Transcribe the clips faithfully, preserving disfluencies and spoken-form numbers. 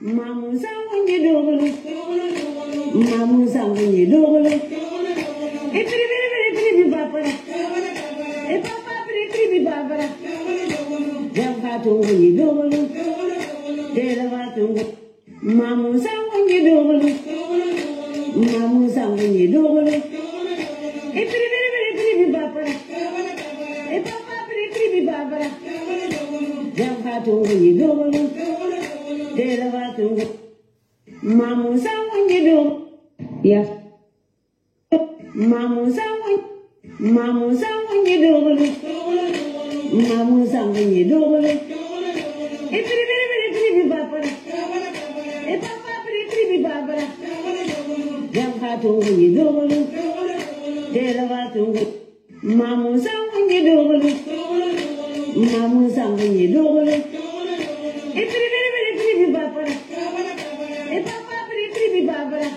Mamu Sango nye dogolo. Mamu Sango nye dogolo. E piri piri piri piri bi babara. E papa piri piri bi babara. Dem fatungo nye dogolo. Dela fatungo. Mamu Sango nye dogolo. Mamu Sango nye dogolo. E piri piri piri piri bi babara. E papa piri piri bi babara. Dem fatungo nye dogolo. Dela fatungo. Mamu Sango nye dogolo. Ya. Mamu Sango. Mamu Sango nye dogolo. Mamu Sango nye dogolo. E piri piri piri piri bi babara. E papa piri piri bi babara. Dem fatungo nye dogolo. Dela fatungo. Mamu Sango nye dogolo. Mamu Sango nye dogolo. E piri piri piri piri bi babara. E papa piri piri bi babara.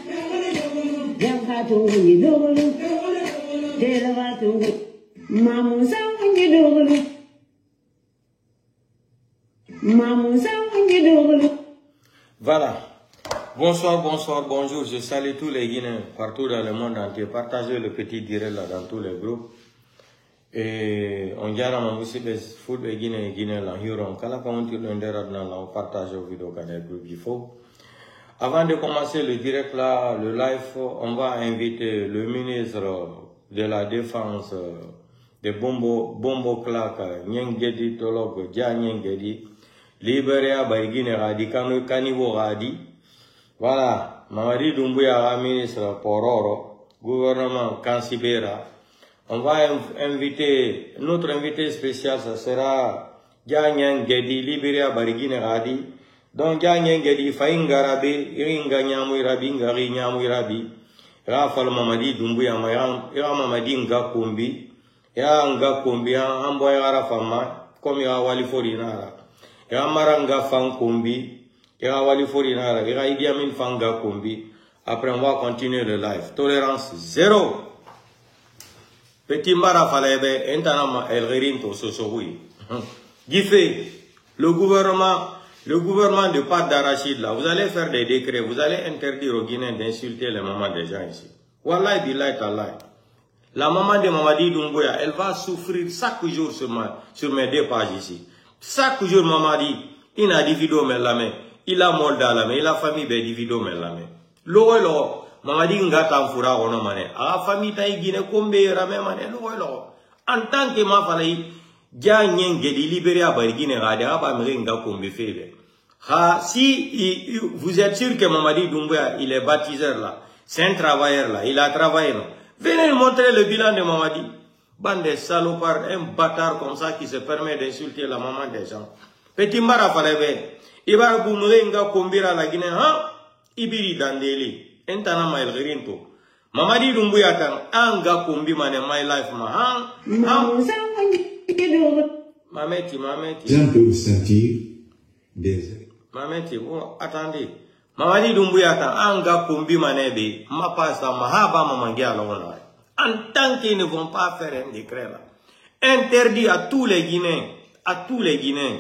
Dem fatungo nye dogolo. Dela fatungo. Mamu Sango nye dogolo. Mamu Sango nye dogolo. Voilà. Bonsoir, bonsoir, bonjour. Je salue tous les Guinéens partout dans le monde entier. Partagez le petit direct là dans tous les groupes. E on jaaraama musidɓe fulɓe Guinée e Guinée lan hiwron kala ka wontirɗo e nder aduna lan o partage o vidéo ka nder groupe ji fof. Avant de commencer le direct là, le live, on va inviter le ministre de la Défense, euh, de Bombo, Bombo Clark, Nyengedi Tologo, Dia Nyengedi, Liberia, Baigine Radi, Kano, Kanivo Radi. Voilà, Mamadi Doumbouya, ministre Pororo, gouvernement Kansibera. On va inv- inviter, notre invité spécial, ça sera Dia Nyengedi, Liberia, Baigine Radi. Donc, Dia Nyengedi, Faingarabe, Iringa Nyamu Irabi, Ngari Nyamu Irabi. Rafal Mamadi Doumbouya, Mayran, Ira Mamadi Nga Kombi. Ya Nga Kombi, ya Ambo Ira Fama, comme Ira Wali Forinara. Ya Mara Nga Fan Kombi, Ira Wali Forinara, Ira Idi Amin Fan Nga Kombi. Après, on va continuer le live. Tolérance zéro. Petit Mbara Falebe, Entanama El Rerinto, Sosohui. Gife, le gouvernement, le gouvernement de pâte d'arachide là, vous allez faire des décrets, vous allez interdire aux Guinéens d'insulter les mamans des gens ici. Wallahi billahi tallahi. La maman de Mamadi Doumbouya, elle va souffrir chaque jour sur ma, sur mes deux pages ici. Chaque jour, Mamadi, il a des vidéos, mais la main, il a molda la main, il a famille, ben, des vidéos, mais la main. Logo, logo, Mamadi nga tan fura kono mane. A famille tay Guinée, Kombe, Rame, mane, logo, logo. En tant que ma falay, Dia Nyengedi, Liberia, Baigine Radi, a ba mi nga Kombe febe. Ha, si, il- il- vous êtes sûr que Mamadi Doumbouya, il est bâtisseur là, c'est un travailleur là, il a travaillé, non? Venez montrer le bilan de Mamadi. Bande de salopards, un bâtard comme ça qui se permet d'insulter la maman des gens. Petit Mbara Falebe, Ibar Boumoué nga Kombira la Guinée, hein? Ibiri Dandeli, Entana Mael Grinto. Mamadi Doumbouya tan, an ga Kombi mane my life ma, hein? Hein? Mameti, Mameti. Jean peut ressentir des... Mameti, bon, attendez. Mamadi Doumbouya tan, an ga Kombi mane be, ma pas ça, ma ha ba ma mangi alors là. En tant qu'ils ne vont pas faire un décret là. Interdit à tous les Guinéens, à tous les Guinéens,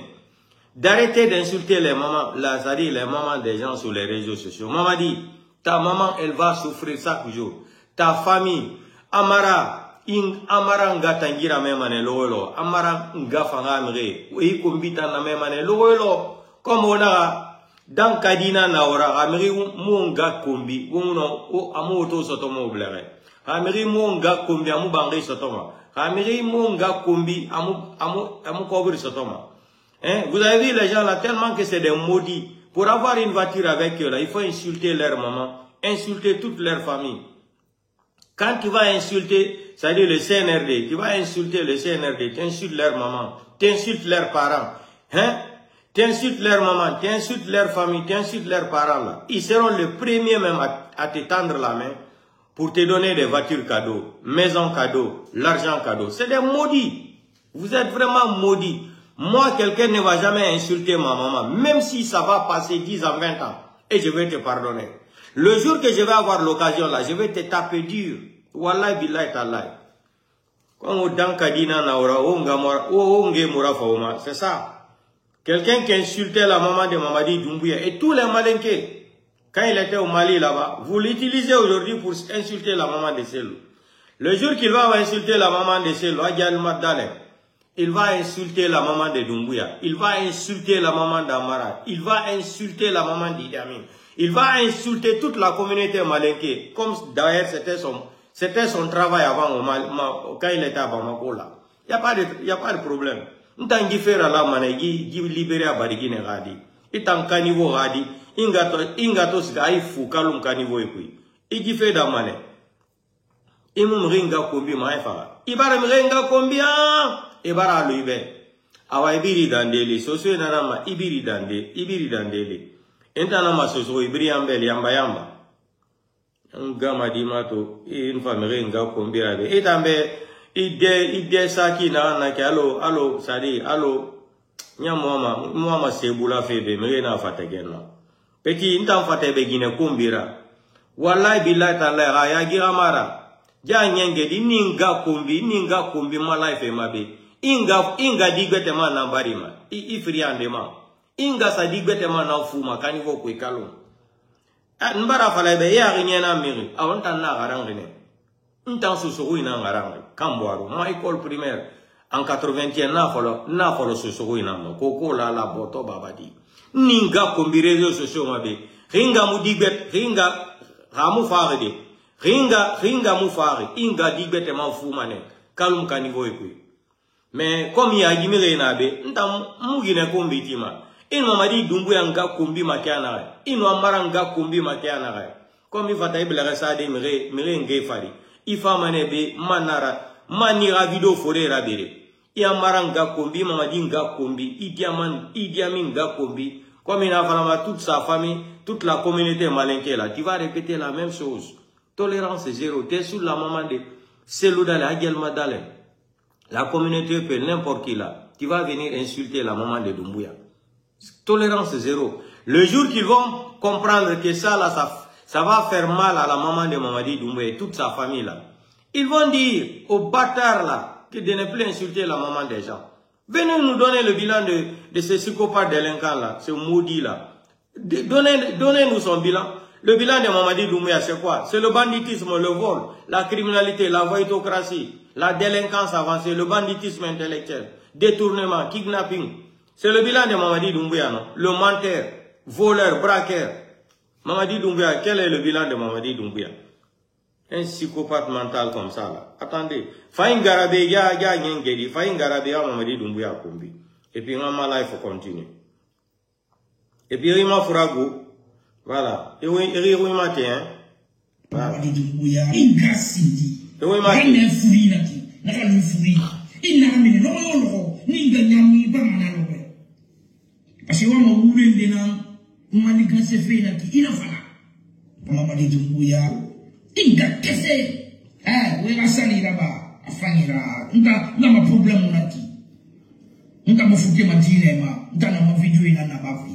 d'arrêter d'insulter les mamans, là, c'est-à-dire les mamans des gens sur les réseaux sociaux. Mamadi, ta maman, elle va souffrir chaque jour. Ta famille, Amara, in, Amara nga tangira me mane lolo. Amara nga fanga mre. Wi Kombi tan na me mane lolo. Comme on a, dan kadina na ora, amri mo nga Kombi. Wono, o, amu oto soto mo blere. Amri mo nga Kombi, amu bangi soto ma. Amri mo nga Kombi, amu, amu, amu kobri soto ma. Hein? Vous avez vu les gens là, tellement que c'est des maudits. Pour avoir une voiture avec eux là, il faut insulter leur maman, insulter toute leur famille. Quand tu vas insulter, c'est-à-dire le C N R D, tu vas insulter le C N R D, tu insultes leur maman, tu insultes leurs parents, hein? Tu insultes leur maman, tu insultes leur famille, tu insultes leurs parents là. Ils seront les premiers même à, à te tendre la main pour te donner des voitures cadeaux, maisons cadeaux, l'argent cadeau. C'est des maudits. Vous êtes vraiment maudits. Moi, quelqu'un ne va jamais insulter ma maman, même si ça va passer dix ans, vingt ans, et je vais te pardonner. Le jour que je vais avoir l'occasion là, je vais te taper dur. Wallahi billahi tallahi. Comme au Dankadina Naora, o nga mora, o, o nge mora fauma, c'est ça. Quelqu'un qui insultait la maman de Mamadi Doumbouya et tous les Malinké, quand il était au Mali là-bas, vous l'utilisez aujourd'hui pour insulter la maman de Cellou. Le jour qu'il va insulter la maman de Cellou, Adja Alima Dalen, il va insulter la maman de Doumbouya. Il va insulter la maman d'Amara. Il va insulter la maman d'Idi Amin. Il va insulter toute la communauté malinké, comme d'ailleurs c'était son, c'était son travail avant au Mali, ma- quand il était à Bamako là. Il n'y a pas de, il y a pas de problème. Nta ngi fera la mana gi, gi libérer à Barigine gadi. Itan caniveau gadi. Ingato, ingato siga ay fu kalum caniveau ekui. Igi fe da mane. Imum ringa kumbi ma efa. Ibara mi ringa kumbi a. Ibara lu ibe. Awa ibiri dandeli. Soso nana ma ibiri dande, ibiri dandeli. Enta na ma soso ibiri ambeli yamba yamba. N gama di ma to, i n famiri n ga kombira be. I tambe, i de, i de saki na, na ke alo, alo, sadi, alo. Nya muama, muama sebula fe be, mire na fata genna. Peti, n tan fata be gine kombira. Wallahi billahi tallahi, ha ya gira mara. Ja nyenge di ni n ga kombi, ni n ga kombi ma life ma be. I n ga, i n ga di gbete ma na bari ma. I, i firi ande ma. I n ga sa di gbete ma na fuma, kani vo kwe kalon. Ah, n bara fala be ya ri nyena miri. A on tan na garangine. N tan su su ina ngarangi. Kambo aro. Ma école primaire. En quatre-vingt-un na folo, na folo su su ina mo. Koko la la boto babadi. Ninga kombi réseaux sociaux ma be. Ringa mu digbet, ringa hamu fari de. Ringa, ringa mu fari. Inga digbete ma fumane. Kalum caniveau ekui. Mais comme ya gimi rena be, nta mu gine kombi tima. Ino Mamadi Doumbouya nga kombi ma ke anare. Ino Amara nga kombi ma ke anare. Comme i fata i bla resa de mire, mire nge fari. I fa mane be manara, manira video fore ra bere. I Amara nga kombi, Mamadi nga kombi, Idi Amin, Idi Amin nga kombi. Comme il a vraiment toute sa famille, toute la communauté malinké là, tu vas répéter la même chose. Tolérance zéro. T'es sous la maman de Cellou Dalein, Adji Alima Dalen. La communauté peut, n'importe qui là. Tu vas venir insulter la maman de Doumbouya. Tolérance zéro. Le jour qu'ils vont comprendre que ça là, ça, ça va faire mal à la maman de Mamadi Doumbouya et toute sa famille là, ils vont dire aux bâtards là que de ne plus insulter la maman des gens. Venez nous donner le bilan de, de ce psychopathe délinquant là, ce maudit là. De- Donnez, donnez-nous son bilan. Le bilan de Mamadi Doumbouya, c'est quoi? C'est le banditisme, le vol, la criminalité, la voyoucratie, la délinquance avancée, le banditisme intellectuel, détournement, kidnapping. C'est le bilan de Mamadi Doumbouya, non? Le menteur, voleur, braqueur. Mamadi Doumbouya, quel est le bilan de Mamadi Doumbouya? Un psychopathe mental comme ça, là. Attendez. Fayin garabe, ya, ya, nyengedi. Fayin garabe, ya, Mamadi Doumbouya Kombi. Et puis, ma life continue. Et puis, il m'a frago. Voilà. Et oui, et oui, matin, hein. Voilà. Mamadi Doumbouya. Inga sindi. Et oui, matin. Naka ne furi naki. Naka ne furi. Ina mine, no, no, no. Ninga nyami, ba mana, no. Parce que wa ma wulende na, mani ganse fe naki, ina fana. Mamadi Doumbouya. Inga kese. Eh, wela sali raba. Afani ra. Nta, na ma problème naki. Nta mo fuke ma dine ma. Nta na ma video ina na bafi.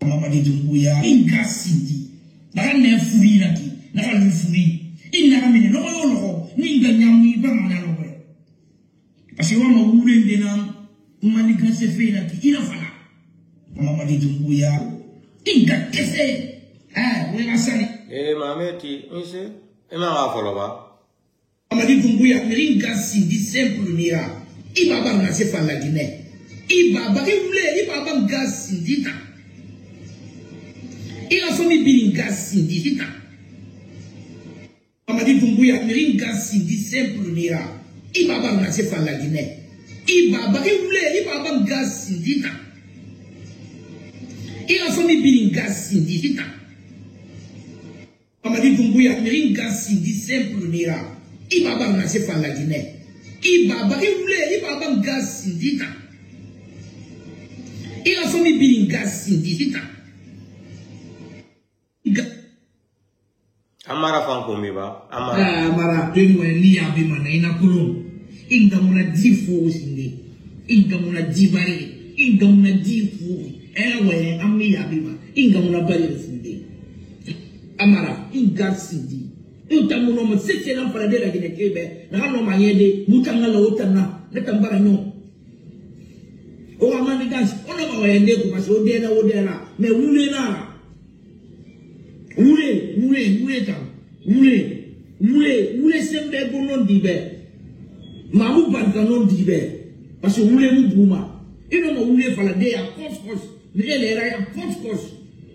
Mamadi Doumbouya. Inga sindi. Naka ne furi naki. Naka ne furi. Ina mine. Loko yo loko. Ninga nyami ba mana loko. Parce que wa ma wulende na. Mani ganse fe naki. Ina fana. Mamadi Doumbouya. Inga kese. Eh, wela sali. Eh, Mameti, inse. E ma wa folo ba. Mamadi Doumbouya, mirin ga sindi simple nira. I baba na se fa la Guinée. I baba, i wule, i baba ga sindi ta. I la famille biri ga sindi ta. Mamadi Doumbouya, mirin ga sindi simple nira. I baba na se fa la Guinée. I baba, i wule, i baba ga sindi ta. I la famille biri ga sindi ta. Mamadi Doumbouya, mirin ga sindi simple nira. I baba na se fa la Guinée. I baba, i wule, i baba ga sindi ta. I la famille biri ga sindi ta. Ga- Amara fanko mi ba, Amara. Ah, Amara, deni wani ni ya bi mana ina kulun. Inga muna di fo sindi. Inga muna di bare. Inga muna di fo. Ewe, ami ya bi ma. Inga muna bare sindi. Amara, inga sindi. Inta muno ma sese na fara de la Guinée kebe. Na no ma yede, mutanga la otana. Na tambara no. O wa mandi dance, o no ma wa yande ko parce que o dena, o dena. Mais wule na. Wule, wule, wule tan. Wule, wule, wule sembe go non dibe. Mamu barka non dibe. Parce que wule mu buma. Ino ma wule fala de ya kos kos. Ni ele ra ya kos kos.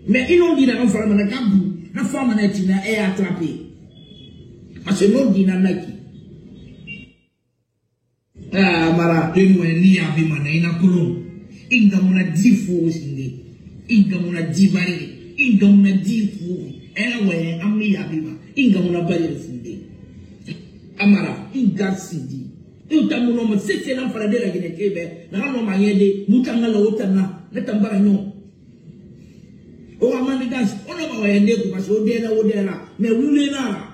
Mais ino dina non fala mana kabu. Na fama na tina e attraper. Parce que non dina naki. Ah, mara, inu e ni abi mana ina kulun. Inga muna di fu sinde. Inga muna di bari. Inga muna di fu. Ela we ami abi ma. Inga muna bari sinde. Amara, inga sindi. Uta muno ma sese na fara de la gine kebe. Na hano ma yede. Muta ngala uta na. Na tambara no. O amani dance. Ono ma wa yende ko parce que o dena, o dena. Mais wule na.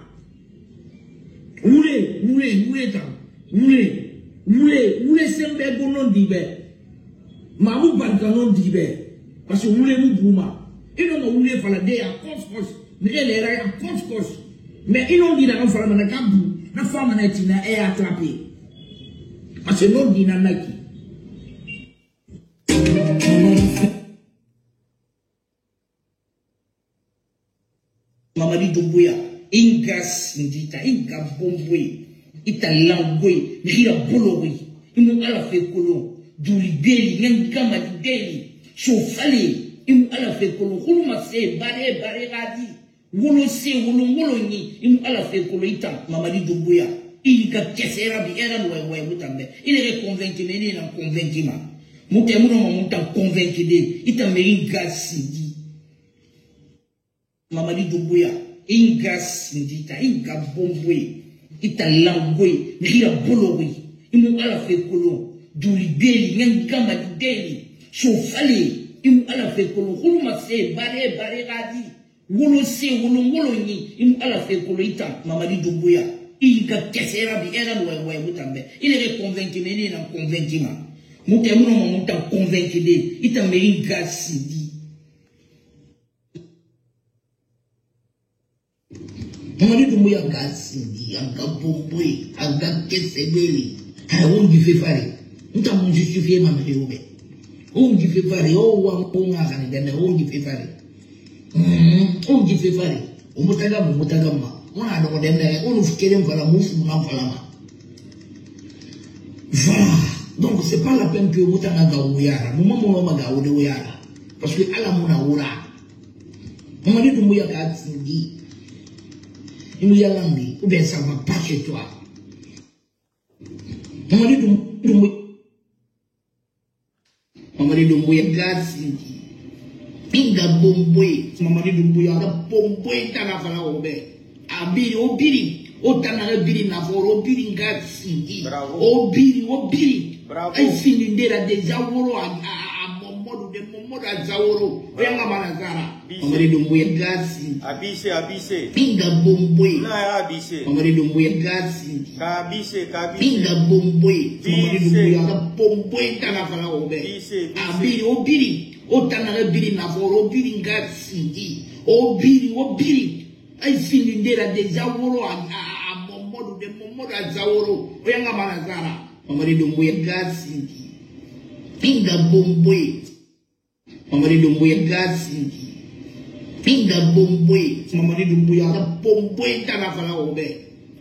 Wule, wule, wule tan. Wule, wule, wule sembe go non dibe. Mamu barka non dibe. Parce que wule mu buma. Ino ma wule fala de ya kos kos. Ni ele ra ya kos kos. Mais ino dina non fala mana kabu. Na fama na tina e attraper. Parce que non dina naki. Mamadi Doumbouya, inga sindita, inga bombwe, ita langwe, mihira bologwe, imu ala fe kolo, duli beli, ngenga mali beli, sofale, imu ala fe kolo, huluma se, bare, bare gadi, wolo se, wolo, wolo ni, imu ala fe kolo, ita, Mamadi Doumbouya, inga kesera bi, era no, wa, wa, mutambe, ine re convaincu, me, ine na convaincu ma, mute, muno, ma, mutam convaincu de, ita, me, inga sindi. Mamadi Doumbouya, inga sindita, inga bombwe, ita langwe, mihira bologwe, imu ala fe kolo, duli beli, ngenga mali beli, sofale, imu ala fe kolo, huluma se, bare, bare gadi, wolo se, wolo, wolo ni, imu ala fe kolo, ita, Mamadi Doumbouya, inga kesera bi, era no, wa, wa, mutambe, ine re convaincu, me, ine na convaincu ma, mute, muno, ma, mutam convaincu de, ita, me, inga sindi. Mamadi Doumbouya ga sindi, aga bombwe, aga kesebeli. Haya wonji fe fare. Nta mun justifier ma mele obe. Wonji fe fare, o wa ko nga kani dende, wonji fe fare. Mm, wonji fe fare. O mutaga mu, mutaga ma. Wana do ko dende, o nu fikere mfala mu, fu na mfala ma. Voilà. Donc, c'est pas la peine que mutaga ga wuyara. Mu mamu ma ga wude wuyara. Parce que ala muna wura. Mamadi Doumbouya ka tindi. Imu yalandi, ou bien ça va pas chez toi. Mamadi Dum-, Doumbouya. Mamadi Doumbouya ka tindi. Inga bombwe. Mamadi Doumbouya ka bombwe tana fala obe. Abiri, obiri. O tana re biri na foro, obiri nga tindi. Bravo. Obiri, obiri. Bravo. Ay sindi ndera déjà woro a, a, a, a momodu de momodu a zaworo. Oyanga mana zara. Bise. Mamadi Doumbouya gasi. Abise, abise. Pinga bombwe. Na ya abise. Mamadi Doumbouya gasi. Ka abise, ka abise. Pinga bombwe. Bise. Mamadi Doumbouya ka bombwe tana fala obe. Bise, bise. Abiri, obiri. O tana re biri na foro, obiri nga sindi. Obiri, obiri. Ay sindi ndera déjà woro a, a, a, a momodu de momodu a zaworo. Oyanga mana zara. Mamadi Doumbouya gasi. Pinga bombwe. Mamadi Doumbouya gasi. Pinga bombwe. Mamadi Doumbouya ka bombwe tana fala obe.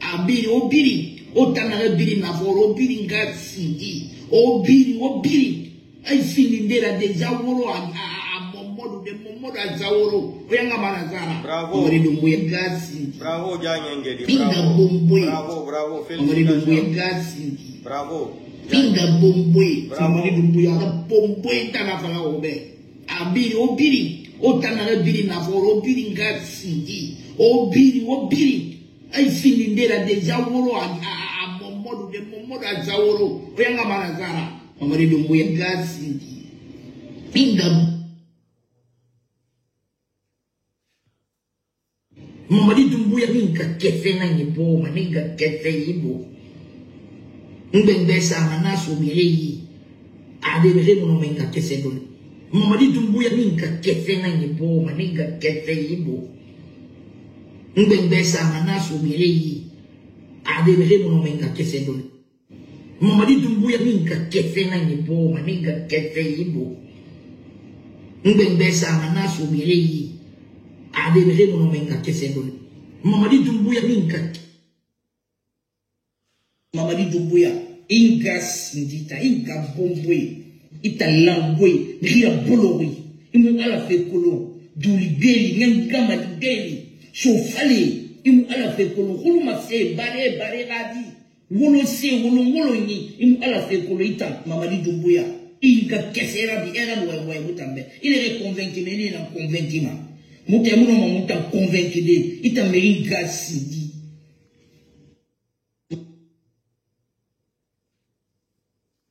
Abiri, obiri. O tana re biri na foro, obiri nga sindi. Obiri, obiri. Ay sindi ndera déjà woro a, a, a, a momodu de momodu a zaworo. Oyanga mana zara. Bravo. Mamadi Doumbouya gasi. Bravo, Janyengedi. Pinga bombwe. Bravo, bravo. Mamadi Doumbouya gasi. Bravo. Pinga bombwe. Bravo. Mamadi Doumbouya ka bombwe tana fala obe. Abiri, obiri. O tana re biri na foro, obiri nga sindi. Obiri, obiri. Ay sindi ndera déjà woro a, a, a, a momodu de momodu a zaworo. Oyanga mana zara. Mamadi Doumbouya gasi. Pinga. Mamadi Doumbouya ninga kese na nyibo, ma ninga kese yibo. Ngbe ngbe sa ma na so mi heyi. Ade mi hemu no menga kese dole. Mamadi Doumbouya ninga kese na nyibo, ma ninga kese yibo. Ngbe ngbe sa ma na so mi heyi. Ade mi hemu no menga kese dole. Mamadi Doumbouya, minga kefe na nyimbo, ma minga kefe yimbo. Ngbe ngbe sa ma na so mi reyi. Ade mi remo no minga kefe ndo. Mamadi Doumbouya, minga Mamadi Doumbouya, inga sindita, inga bombwe, ita langwe, ria bolori, imu ala fe kolo, duli beli, nganga mali beli, sofale, imu ala fe kolo, hulu ma fe, bare, bare radi, wolo se, wolo ngolo ni, imu ala fe kolo ita, Mamadi Doumbouya, inga kesera bi era no wa mutambe, ile re convaincu me, ile na convaincu ma, muta muno ma muta convaincu de, ita me inga sindi.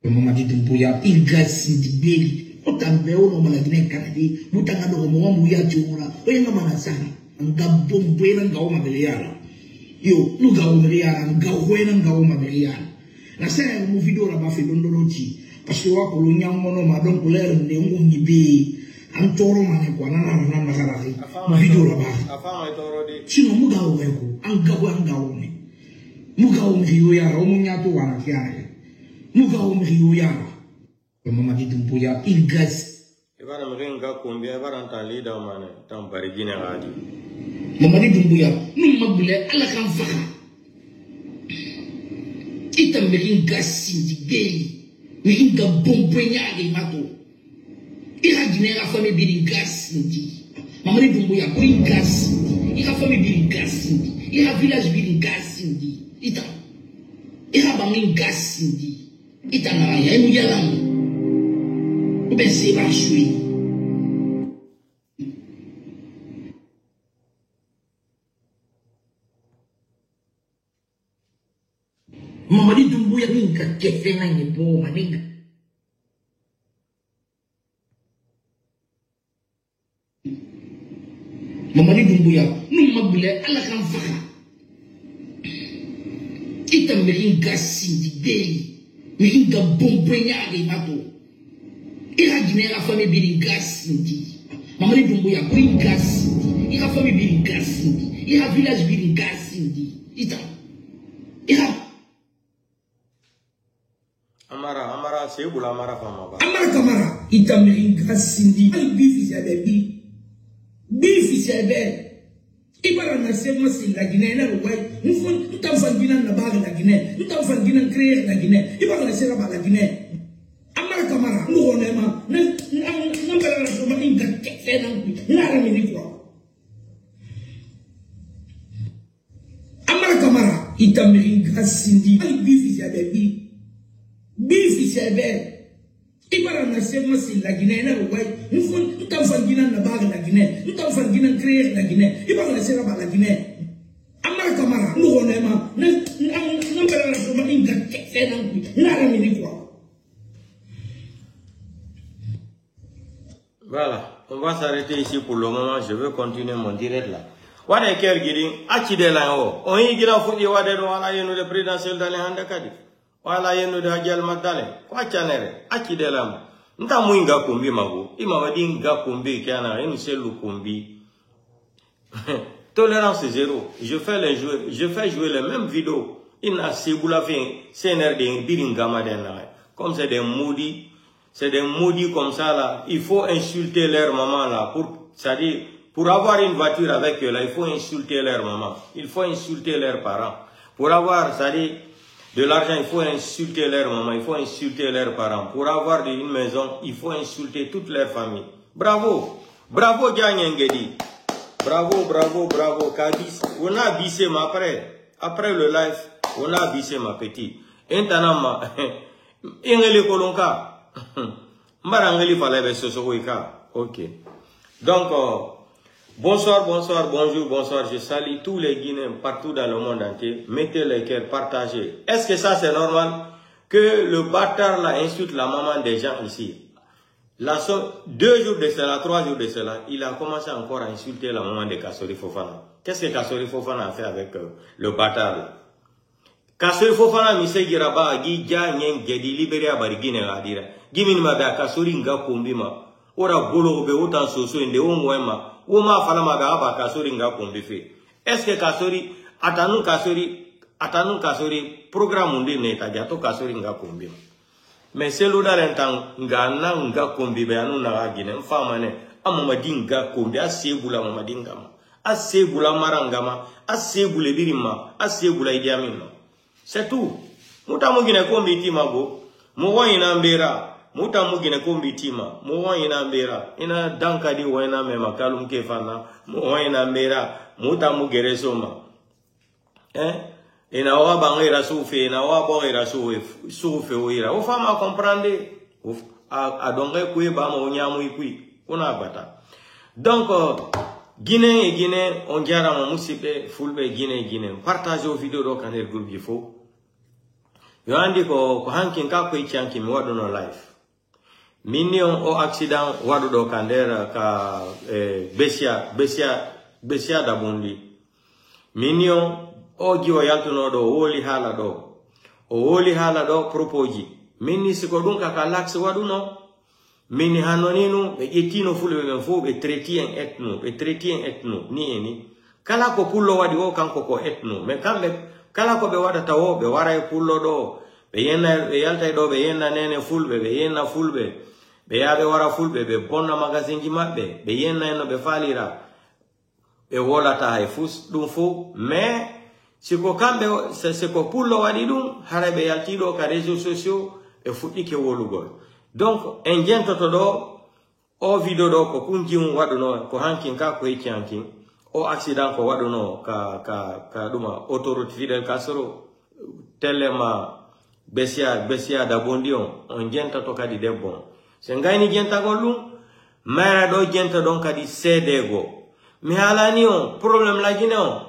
Mamadi Doumbouya, inga sindi beli. O tambe o no mala gine kanadi. Mutanga no mo mu ya tiura. O yanga mana sana. Anga bombo yanga o ma beli yara. Yo, nu ga o beli yara. Anga o yanga o ma beli yara. Na sana mu video la ba fe dondoro ti. Parce que wa ko lo nyam mono ma donc l'heure ne ngu ni be. An toro ma ne kwa na na na na kala. Mu video la ba. Afa ma toro de. Sino mu ga o ko. Anga o anga o ne. Muga umri yara, omu nyato wana kiare. Muga umri yara. Mamadi Doumbouya, ingas. Ibana mri nga kumbi, ibana tan lida mane, tan bari gine gadi. Mamadi Doumbouya, num mabule ala kan faka. Ita mri nga sindi beli, mri nga bombo nyage mato. Ira gine ira famille biri nga sindi. Mamadi Doumbouya ko inga sindi. Ira famille biri nga sindi. Ira village biri nga sindi. Ita. Ira bangi nga sindi. Ita na ya imu yalam. Ube se ba sui. Mamadi Doumbouya minga kefe na nyimbo maninga. Mamadi Doumbouya, num mabule ala kan faka. Ita mri nga sindi beli, mri nga bombo nyage mato. Ira gine ira famille biri nga sindi. Mamadi Doumbouya ko inga sindi. Ira famille biri nga sindi. Ira village biri nga sindi. Ita. Ira Amara, Amara, Sebula Amara fama ba. Amara Kamara, ita mri nga sindi. Al bifi sebe bi. Bifi sebe. Ibara na sema si la Guinée na ruwai. Mufun, ntam fangina na baga la Guinée. Ntam fangina créer la Guinée. Ibara na sera ba la Guinée. Amara Kamara, mu hone ma. Na, na, na mbala na soma inga kete na ngui. Na rami ni kwa. Amara Kamara, ita mri nga sindi. Al bifi sebe bi. Bifi sebe. Ibara na sema si la Guinée na ruwai. Mufun, ntam fangina na baga la Guinée. Ntam fangina créer la Guinée. Ibara na sera ba la Guinée. Amara Kamara, mu hone ma. Na, na, na mbala na soma inga kete na ngui. Na rami ni kwa. Voilà, on va s'arrêter ici pour le moment. Je vais continuer mon direct là. Wade ker gidi, acci de la o. On yi gira fudi wade no ala yenu de présidentiel dale hande kadi. Wala yenu de Hajjal Magdalen. Kwa chanere, acci de la mo. Nta mu inga kumbi magu. Ima wadi inga kumbi kiana, inu selu kumbi. Tolérance zéro. Je fais les jouer, je fais jouer les mêmes vidéos. Il n'a Seboula fait C N R D, Biringama de na. Comme c'est des maudits, c'est des maudits comme ça là. Il faut insulter leur maman là. Pour, c'est-à-dire, pour avoir une voiture avec eux là, il faut insulter leur maman. Il faut insulter leurs parents. Pour avoir, c'est-à-dire, de l'argent, il faut insulter leur maman, il faut insulter leurs parents. Pour avoir une maison, il faut insulter toute leur famille. Bravo. Bravo, Djanyengedi. Bravo, bravo, bravo, Kabis. On a bissé ma après. Après le live, on a bissé ma petit. Entanama. Ingeli kolonka. Mbara ngeli fala be soso ka. Ok. Donc, euh, bonsoir, bonsoir, bonjour, bonsoir. Je salue tous les Guinéens partout dans le monde entier. Mettez les cœurs, partagez. Est-ce que ça c'est normal que le bâtard là insulte la maman des gens ici? La so-, deux jours de cela, trois jours de cela, il a commencé encore à insulter la maman de Kassori Fofana. Qu'est-ce que Kassori Fofana a fait avec, euh, le bâtard là? Kassori Fofana mi segira ba gi ja nyen gedi Liberia bari Guinée la dira. Gi min ma ba Kassori nga kumbi ma. Ora golo be utan soso ende wo ngwe ma. Wo ma fala ma ba ba Kassori nga kumbi fe. Est-ce que Kassori, atanu Kassori, Ata nun ka sori programme ndi ne ta jato ka sori nga kombi. Mais Cellou Dalein tan nga na nga kombi be anu na wa Guinée. Mfama ne. Amu ma di nga kombi. A sebula mu ma di nga ma. A sebula mara nga ma. A sebule biri ma. A sebula Idi Amin ma. C'est tout. Muta mu Guinée kombi tima go. Mu wa ina mbera. Muta mu Guinée kombi tima. Mu wa ina mbera. Ina danka di wa ina mema kalum ke fana. Mu wa ina mbera. Muta mu gere soma. Eh? Ina wa bange ira sufe, ina wa bo ira sufe, sufe o ira. O fama comprendre. O f-, a, a donge kwe ba mo nyamu ikwi. Kuna bata. Donc, euh, Guinée e Guinée, on jarama musiɓɓe, fulɓe Guinée e Guinée. Partage o vidéo ɗo ka nder groupe ji fof. Yo andi ko, ko hankin ka koy canki mi waɗuno live. Min ni on o accident waɗuɗo ka nder ka, eh, Bessia, Bessia, Bessia Dabondi. Min ni on o jiwo yaltuno ɗo, o woli haala ɗo. O woli haala ɗo, propos ji. Min ni siko ɗum ka, ka lax waɗuno. Min ni hanno ni nu, ɓe ƴettino fulɓe ɓen fof, ɓe traiti en ethno, ɓe traiti en ethno, ni e ni. Kala ko pullo waɗi o, kanko ko ethno. Mais kamɓe, kala ko ɓe waɗata o, ɓe wara e pullo ɗo, ɓe yenna, ɓe yalta e ɗo, ɓe yenna nene fulɓe, ɓe yenna fulɓe, ɓe yaa ɓe wara fulɓe, ɓe bonna magasinji maɓɓe, ɓe yenna en no ɓe faalira. Ɓe wolata hay fus, ɗum fof. Mais, si ko kamɓe, si, si ko pullo waɗi ɗum, haray ɓe yalti ɗo ka réseaux sociaux, ɓe fuɗɗike wolugol. Donc, en jentoto ɗo, o vidéo ɗo ko kun jiwun waɗuno, ko hankin ka, ko hecci hankin. O accident ko waɗuno ka, ka, ka ɗuma autoroute Fidel Castro, telle ma Bessia, Bessia Dabondi on, on jenta to kadi debbo on. Se ngayni jentagol ɗum, mayra ɗo jenta ɗon kadi seedeego. Mi haalani on, problème lagine on.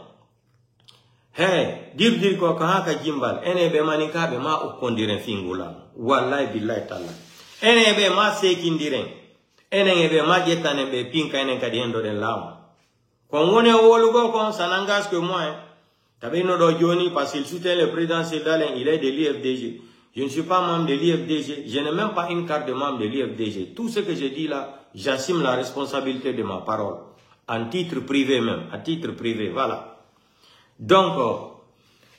He, dirdir ko, ko haa ka jimbal. Enen ɓe maninkaaɓe ma okkondiren fingula. Wallahi billahi talla. Enen ɓe ma seekindiren. Enen e ɓe ma ƴettanen ɓe pinka, enen kadi hendoɗen laamu. Kon woni e wolugol kon, ça n'engage que moi, hein. Tabe no ɗo joni, parce qu'il soutient le président Cellou Dalein, il est de l'U F D G. Je ne suis pas membre de l'U F D G. Je n'ai même pas une carte de membre de l'U F D G. Tout ce que je dis là, j'assume la responsabilité de ma parole. En titre privé même, à titre privé, voilà. Donc,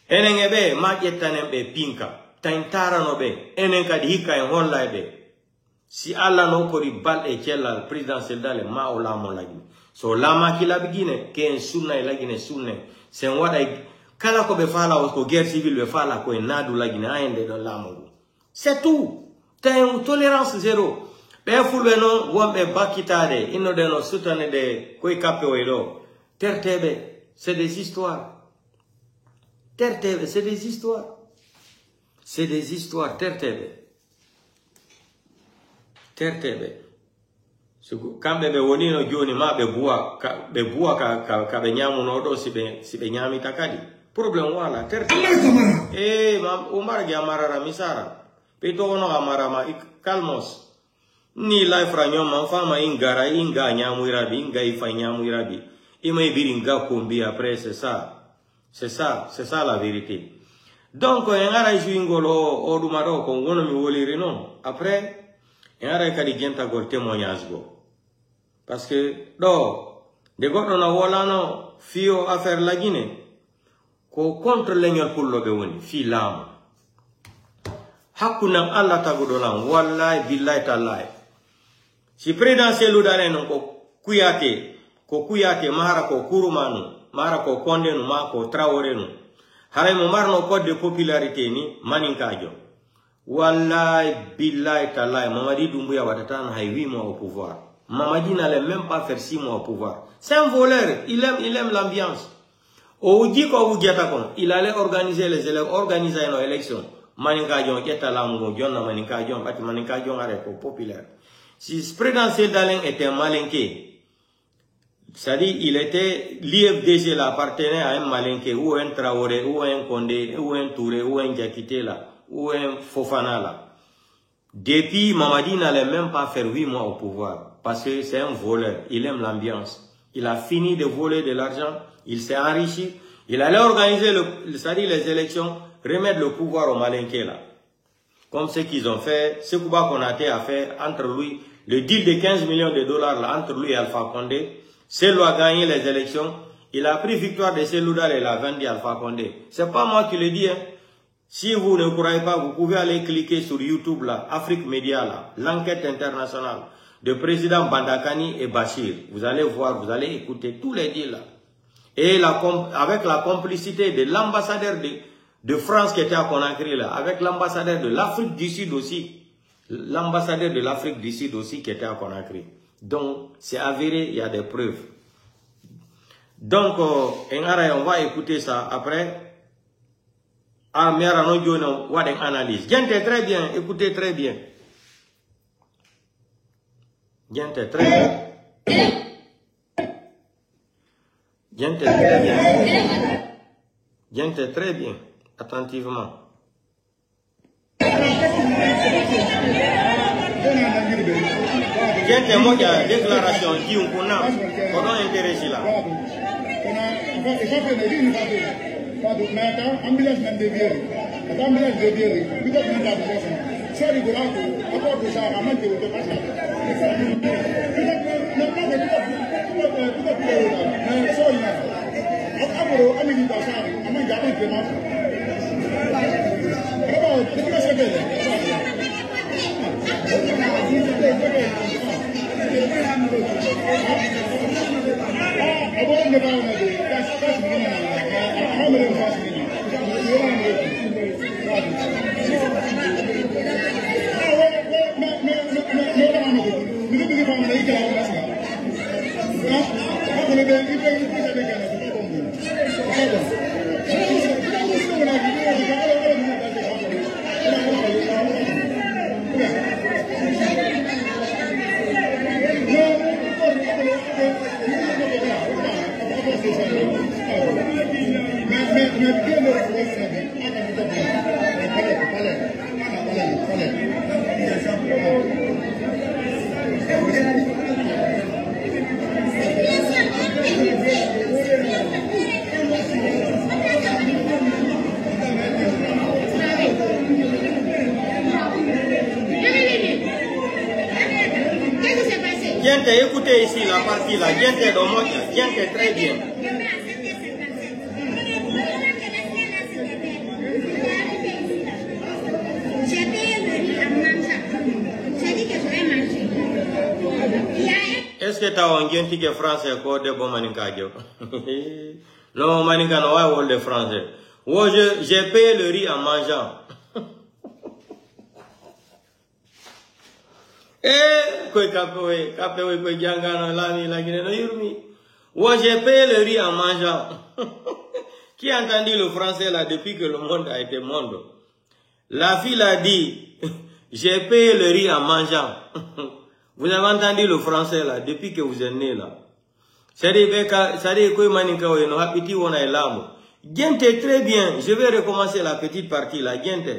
enen e ɓe, ma ƴettanen ɓe pinka. Tayn tarano ɓe, enen kadi hikka en holla e ɓe. Si Alla no kori balɗe e cellal, président Cellou Dalein ma o laamo lagine. So laamaaki lagine, ke en sunna e lagine sunne. Sen waɗay kala ko ɓe faala o, ko guerre civile ɓe faala ko en naadu lagine, ha hende ɗon laamu ngu. C'est tout. Tawi tolérance zéro. Ɓe fulɓe non wonɓe bakkitaade, innoɗen no sutane ɗe koye kappe oy ɗo. Terteɓe, c'est des histoires. Terteɓe, c'est des histoires. C'est des histoires, terteɓe. Terteɓe. So ko-, kamɓe ɓe wonino jooni ma ɓe buwa, ka, ɓe buwa ka, ka, ka ɓe ñaamuno ɗo si ɓe, si ɓe ñaamita kadi. Problème wala, terteɓe. Eh, ma, Umar ge amarara misara. Ɓe to wono amarama, ik-, calmos. Ni life ra ñoom man fama in gara, in ga ñaamu irabi, in ga ifa ñaamu irabi. Ima ibiri in ga kombi après, c'est ça. C'est ça, c'est ça la vérité. Donc, en ara jouingol o, o ɗuma ɗo, ko ngono mi woliri non. Après, en ara kadi jentagol témoignage go. Parce que ɗo, nde goɗɗo na wolano fii o affaire lagine, ko contre leñol pullo ɓe woni, fii laamu. Hakkunde am Alla taguɗo lan, wallahi, billahi, tallahi. Si président Cellou Dalein non ko Kouyaté, ko Kouyaté, mahara ko Kouroumanu, mahara ko Condé nu, ma ko Traoré nu. Haray mo marno code de popularité ni, maninkaajo. Wallahi, billahi, tallahi, Mamadi Doumbouya waɗata no hay huit mois au pouvoir. Mamadi n'allait même pas faire six mois au pouvoir. C'est un voleur, il aime, il aime l'ambiance. O wujji ko o wujjata kon. Il allait organiser les élec-, organiser no élection. Maninkaajo on ƴetta laamu ngon, jonna maninkaajo on, ɓati maninkaajo on are ko populaire. Si président Cellou Dalein était malinké, c'est-à-dire il était, l'U F D G l'appartenait à un malinké, ou un Traoré, ou un Condé, ou un Touré, ou un Diakité là, ou un Fofana là. Depuis, Mamadi n'allait même pas faire huit mois au pouvoir, parce que c'est un voleur, il aime l'ambiance. Il a fini de voler de l'argent, il s'est enrichi, il allait organiser le, c'est-à-dire les élections, remettre le pouvoir au malinké là. Comme ce qu'ils ont fait, ce Kouba Konaté a fait entre lui, le deal de quinze millions de dollars là, entre lui et Alpha Condé, Cellou a gagné les élections, Il a pris victoire de Cellou Dalein, il a vendu Alpha Condé. C'est pas moi qui le dis, hein. Si vous ne croyez pas, vous pouvez aller cliquer sur YouTube là, Afrique Média là, l'enquête internationale de président Bandakani et Bachir. Vous allez voir, vous allez écouter tous les dix là. Et la com-, avec la complicité de l'ambassadeur de, de France qui était à Conakry là, avec l'ambassadeur de l'Afrique du Sud aussi, l'ambassadeur de l'Afrique du Sud aussi qui était à Conakry. Donc, c'est avéré, il y a des preuves. Donc, euh, en ara, on va écouter ça après. Ah, mi ara non jooni, waɗen analyse. Gente, très bien, écoutez très bien. Gente, très bien. Gente, très bien. Gente, très bien. Attentivement. Gente, moƴƴa déclaration jiwun ko na ko ɗon intérêt sila. Faatu, mais ata ambulance nan de biyeri. Ata ambulance de biyeri. Bito ko nan da biyeri. Sori gura ko, ako to sa, amante ko to pasa. Bito, na, na, bito, bito, bito, bito, bito, na, sori na. Ak-, abro, amini ba sa, amini ba sa. Aba, bito sa bele. Gente, écoutez ici la partie là. Gente ɗo moƴƴa. Gente, très bien. Est-ce que tawa on jentike français ko debbo maninkaajo? Non, maninka no waawi wolde français. Wo, je, j'ai payé le riz en mangeant. Eh, koy kappe woy, kappe woy koy jangano lami lagine no yurmi. Wo, j'ai payé le riz en mangeant. Qui a entendu le français là depuis que le monde a été monde? La fille a dit, j'ai payé le riz en mangeant. Vous avez entendu le français là depuis que vous êtes né là? C'est-à-dire, ɓe ka, c'est-à-dire, koye maninka o eno haɓɓiti wona e laamu. Gente, très bien. Je vais recommencer la petite partie là. Gente.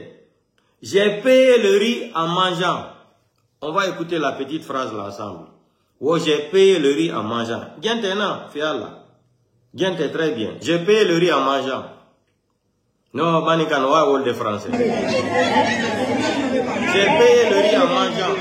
J'ai payé le riz en mangeant. On va écouter la petite phrase là ensemble. Wo, j'ai payé le riz en mangeant. Gente na, fi Allah. Gente, très bien. J'ai payé le riz en mangeant. Non, maninka no waawi wolde français. J'ai payé le riz en mangeant.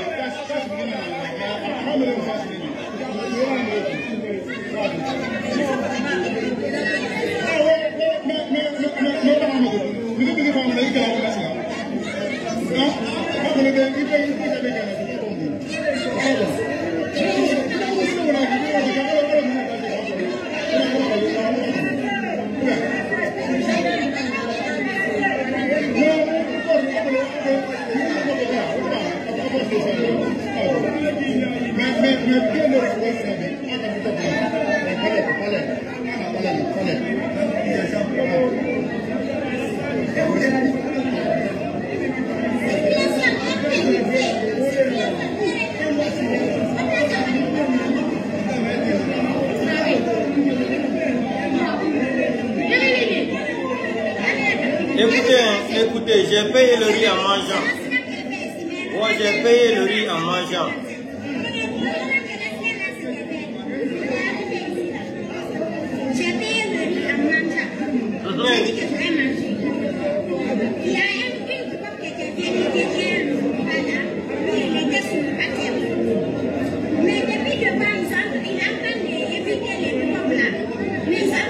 Écoutez, écoutez, j'ai payé le riz en mangeant. Moi, j'ai payé le riz en mangeant. J'ai payé le riz en mangeant. Mhm. J'ai dit que je vais manger. Il y a un, une qui était venue, qui était là, lui, il était sur le bateau. Mais depuis que, par exemple, il est en train d'éviter les pubs là. Mais ça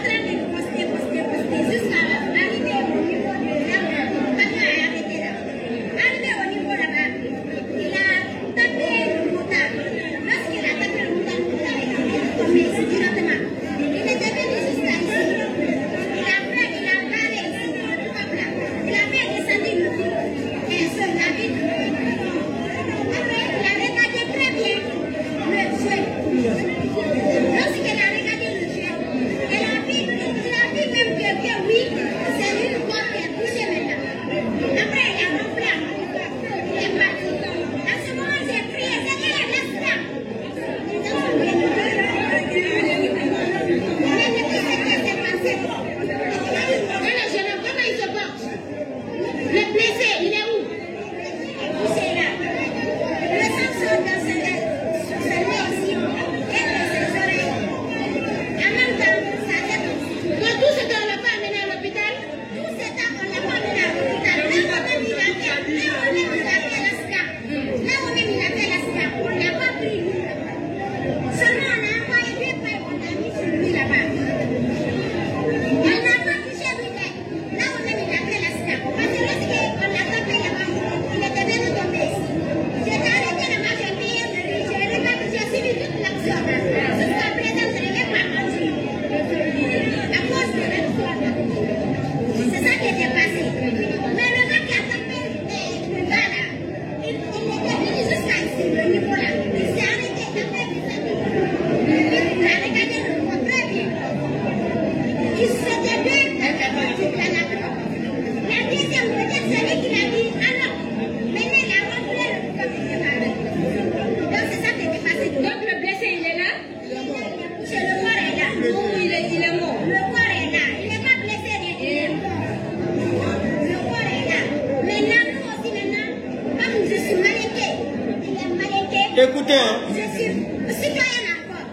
Je suis citoyenne encore.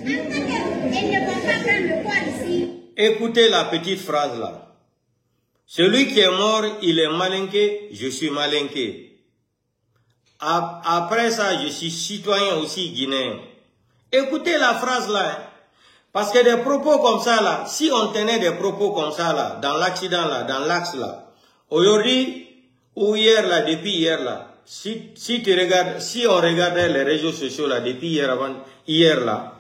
En tant que, elle ne va pas prendre le corps ici. Écoutez la petite phrase là. Celui qui est mort, il est malinké, je suis malinké. Ap- Après ça, je suis citoyen aussi guinéen. Écoutez la phrase là, hein. Parce que des propos comme ça là, si on tenait des propos comme ça là, dans l'accident là, dans l'axe là, aujourd'hui ou hier là, depuis hier là, si, si tu regardes, si on regardait les réseaux sociaux là, depuis hier avant hier là,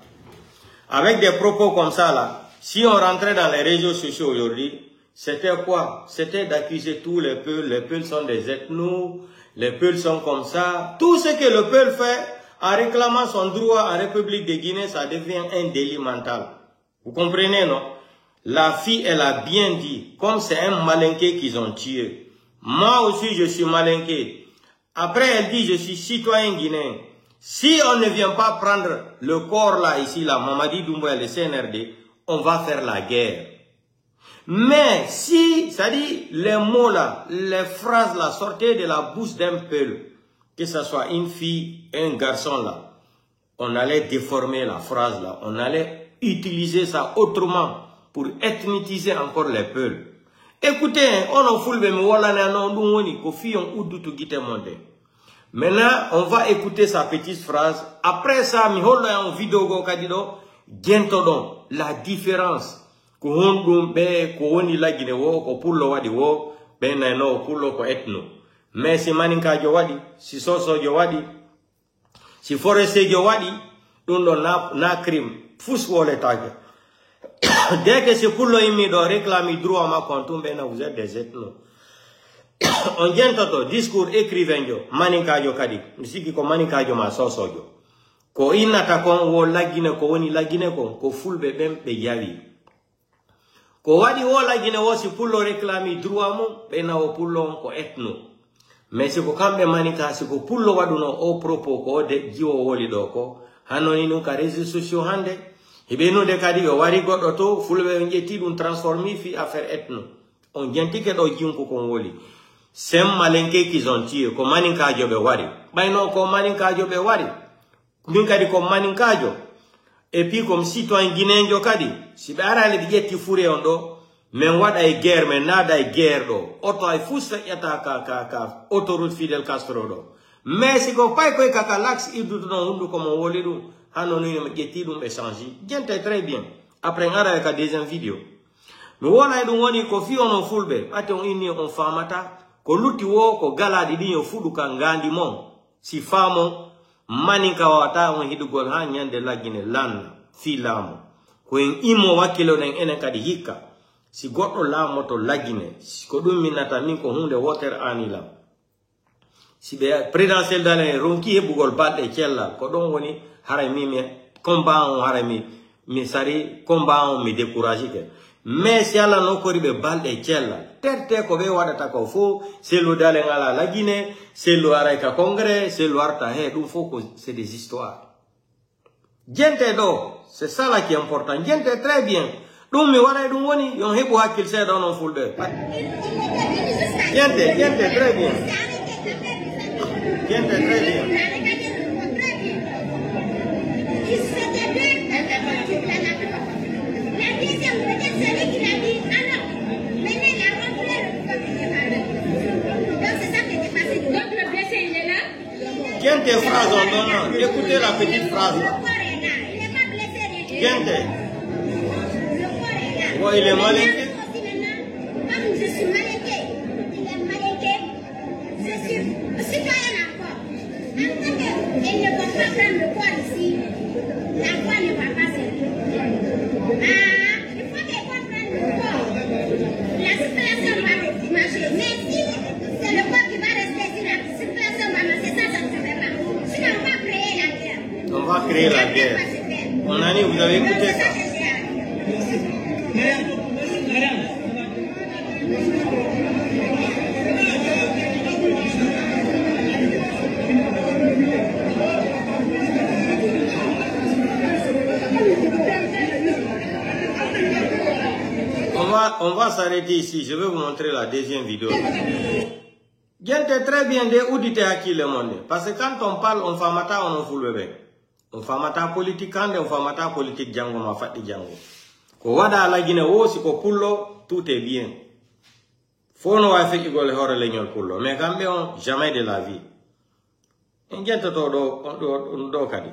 avec des propos comme ça là, si on rentrait dans les réseaux sociaux aujourd'hui, c'était quoi? C'était d'accuser tous les Peuls. Les Peuls sont des ethnos, les Peuls sont comme ça. Tout ce que le Peul fait en réclamant son droit en République de Guinée, ça devient un délit mental. Vous comprenez, non? La fille, elle a bien dit, comme c'est un Malinké qu'ils ont tué. Moi aussi, je suis Malinké. Après, elle dit, je suis citoyen guinéen. Si on ne vient pas prendre le corps là, ici, là, Mamadi Doumbouya, le C N R D, on va faire la guerre. Mais si, c'est-à-dire, les mots là, les phrases là sortaient de la bouche d'un Peul, que ce soit une fille, un garçon là, on allait déformer la phrase là, on allait utiliser ça autrement pour ethniciser encore les Peuls. Écoutez, onon Fulɓe, mi wolananon ɗum woni ko fii on uddutu gite mon ɗen. Maintenant, on va écouter sa petite phrase. Après ça, mi holloyan on vidéo goo kadi ɗoo, jentoɗon la différence. Ko honɗum ɓe, ko woni Lagine woo, ko Pullo waɗi woo, ɓe nayno Pullo ko ethno. Mais si Maninkaajo waɗi, si Soosoojo waɗi, si Foresteejo waɗi, ɗum ɗon na, na crime, fus woletaake. Dès que si Pullo immi ɗoo réclame droit makko on tun, ɓe na vous êtes des ethnos. On jentoto discours écrivain jo, Maninkaajo kadi, mi sikki ko Maninkaajo maa Soosoojo. Ko innata kon woo Lagine, ko woni Lagine kon, ko Fulɓe ɓen ɓe yawi. Ko waɗi woo Lagine woo, si Pullo réclame droit mum, ɓe na o Pullo on ko ethno. Mais si ko kamɓe Maninka, si ko Pullo waɗuno o propos ko o de jiwo woli ɗoo ko, hano ni ɗum ka réseaux sociaux hannde. Hiɓe nude kadi yo wari goɗɗo to, Fulɓe on ƴetti ɗum transformi fi affaire ethno. On jentike ɗoo jinku kon woli. Sen Malinké qu'ils ont tué, ko Maninkaajo ɓe wari. Ɓayno ko Maninkaajo ɓe wari. Min kadi ko Maninkaajo. Et puis comme citoyen guinéenjo kadi, si ɓe araali ɓe ƴetti fure on ɗoo, men waɗay guerre, men naaday guerre ɗoo. Oto hay fuu feƴƴata ka, ka, ka autoroute Fidel Castro ɗoo. Mais si ko pay koy ka, ka l'axe iddutuɗon hunduko mon woli ɗum, hano ni no ɓe ƴetti ɗum ɓe change. Jente très bien. Après, ngara ka deuxième vidéo. Mi wona e ɗum woni ko fii onon Fulɓe, ɓate on inni on faamata, ko lutti woo ko galaaɗi ɗin yo fuɗu ka ngaandi mon. Si faamon, Maninka wawata on hiɗugol haa ñande Lagine lanna fii laamu. Ko en immo wakkiloɗen enen kadi hikka. Si goɗɗo laamoto Lagine, si ko ɗum minnata min ko huunde wootere aani lan. Si ɓe présidentiel dalen ronki heɓugol balɗe cellal, ko ɗon woni haray mi, mi combat on, haray mi, mi sari combat on, mi découragike. Mais si Alla nokkori ɓe balɗe cellal, terte ko ɓe waɗata ko fof, Sellu Dalen ala Lagine, Sellu aray ka congrès, Sellu arta he, ɗum fof ko c'est des histoires. Jente ɗoo, c'est ça là qui est important. Jente très bien. Ɗum mi waɗay ɗum woni, yon heɓu hakkil seeɗa onon Fulɓe. Jente, jente très bien. Jente très bien. Donc, le blessé, il est là. Jente phrase on ɗon non. Écoutez la petite phrase là. Jente. Bon, il est malinké. Comme je suis malinké, il est malinké. Je suis citoyenne encore. En tant que, elle ne peut pas prendre le corps ici. La voix ne va pas servir. Ah, il faut qu'elle comprenne le corps. La circulation va marcher. Mais si c'est le corps qui va rester ici, la circulation va marcher. Ça, ça ne se fait pas. Sinon, on va créer la guerre. On va créer la guerre. Mon ami, vous avez écouté ça? On va, on va s'arrêter ici. Je vais vous montrer la deuxième vidéo. Gente, très bien, nde udite hakkille mon nde. Parce que quand on parle, on famata onon fulɓe ɓen. On famata politique hannde, on famata politique janngo ma faɗɗi janngo. Ko waɗa la Guinée woo, si ko pullo, tout est bien. Fof no waawi feƴƴugol e hoore leñol pullo, mais kamɓe on, jamais de la vie. En jentoto ɗo, on ɗo, on ɗo kadi.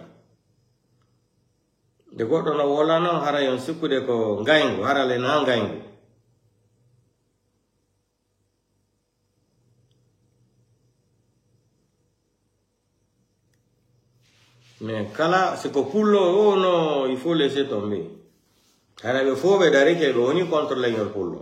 Nde goɗɗo no wola non, hara yon sikkude ko ngayngu, hara le na ngayngu. Mais kala, si ko pullo o, non, il faut laisser tomber. Hara ɓe fof ɓe darike, ɓe woni contre leñol pullo.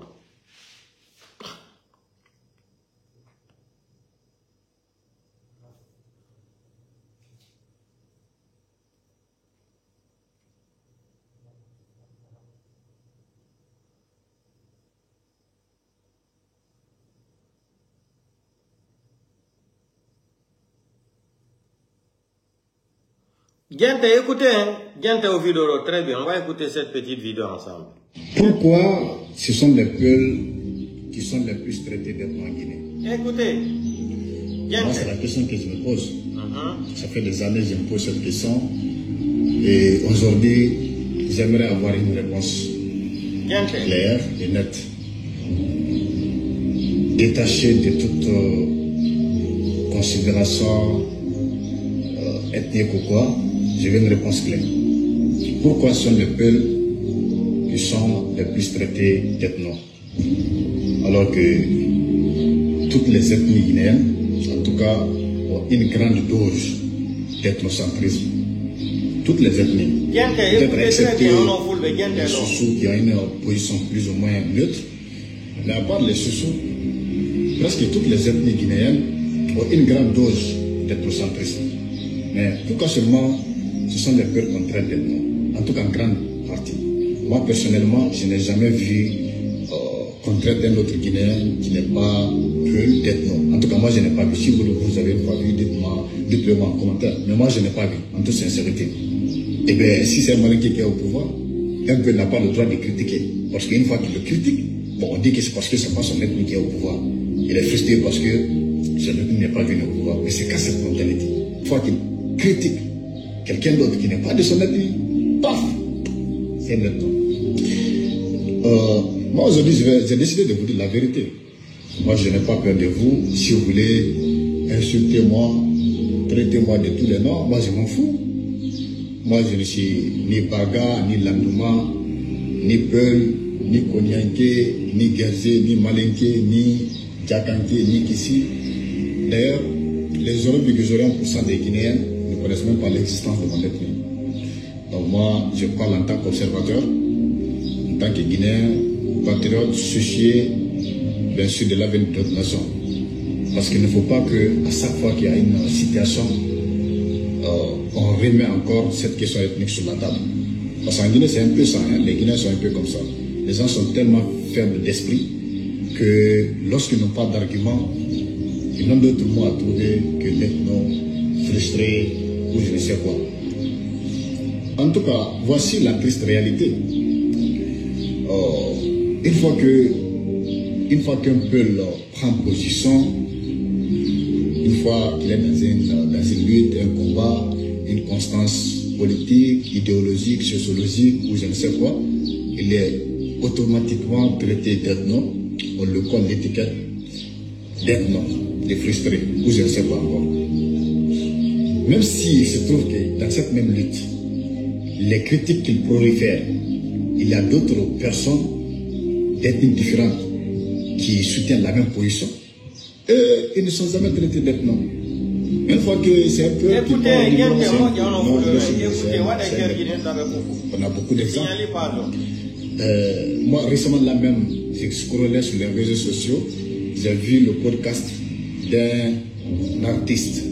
Gente, écoutez, hein. Gente, au vidéo, très bien. On va écouter cette petite vidéo ensemble. Pourquoi ce sont les Peuls qui sont les plus traités d'êtres en Guinée? Écoutez, moi, c'est la question que je me pose. Mhm. Ça fait des années que je me pose cette question. Et aujourd'hui, j'aimerais avoir une réponse claire et nette, détachée de toute euh, considération euh, ethnique ou quoi. Je veux une réponse claire. Pourquoi ce sont les Peuls qui sont les plus traités d'ethno, alors que toutes les ethnies guinéennes, en tout cas, ont une grande dose d'ethnocentrisme? Toutes les ethnies, peut-être excepté les Sossous qui ont une position plus ou moins neutre, mais à part les Sossous, presque toutes les ethnies guinéennes ont une grande dose d'ethnocentrisme. Mais pourquoi seulement ce sont les Peuls qu'on traite d'ethno? En tout cas, en grande partie. Moi, personnellement, je n'ai jamais vu euh, qu'on traite un autre Guinéen qui n'est pas Peul d'ethno. En tout cas, moi, je n'ai pas vu. Si vous, vous avez une fois vu, dites-moi, dites-le moi en commentaire. Mais moi, je n'ai pas vu, en toute sincérité. Eh bien, si c'est un Malinké qui est au pouvoir, un Peul n'a pas le droit de critiquer. Parce qu'une fois qu'il le critique, bon, on dit que c'est parce que c'est pas son ethnie qui est au pouvoir. Il est frustré parce que son ethnie n'est pas venue au pouvoir. Mais c'est quoi cette mentalité? Une fois qu'il critique quelqu'un d'autre qui n'est pas de son ethnie, paf, c'est un ethno. Euh, moi, aujourd'hui, je vais, j'ai décidé de vous dire la vérité. Moi, je n'ai pas peur de vous. Si vous voulez, insultez-moi, traitez-moi de tous les noms. Moi, je m'en fous. Moi, je ne suis ni Baga, ni Landouma, ni Peul, ni Konianké, ni Guérzé, ni Malinké, ni Diakanké, ni Kissi. D'ailleurs, les Zoros, Bigué Zoros, un pour cent des Guinéens ne connaissent même pas l'existence de mon ethnie. Donc moi, je parle en tant qu'observateur, en tant que Guinéen, patriote, soucieux, bien sûr, de l'avenir de notre nation. Parce qu'il ne faut pas que, à chaque fois qu'il y a une situation, euh, on remet encore cette question ethnique sur la table. Parce qu'en Guinée, c'est un peu ça, hein. Les Guinéens sont un peu comme ça. Les gens sont tellement faibles d'esprit que lorsqu'ils n'ont pas d'argument, ils n'ont d'autre mot à trouver que l'ethno frustré ou je ne sais quoi. En tout cas, voici la triste réalité. Euh, une fois que, une fois qu'un Peul prend position, une fois qu'il est dans une, dans une lutte, un combat, une constance politique, idéologique, sociologique ou je ne sais quoi, il est automatiquement traité d'ethno. On lui colle l'étiquette d'ethno, de frustré, ou je ne sais quoi encore. Même s'il se trouve que dans cette même lutte, les critiques qu'il prolifère, il y a d'autres personnes d'ethnies différentes qui soutiennent la même position, eux, ils ne sont jamais traités d'ethno. Une fois que c'est un peu qui Écoutez, parle du monde, c'est un peu, non, écoutez, c'est un peu, on a beaucoup d'exemples. Euh, moi, récemment, là même, j'ai scrollé sur les réseaux sociaux, j'ai vu le podcast d'un artiste,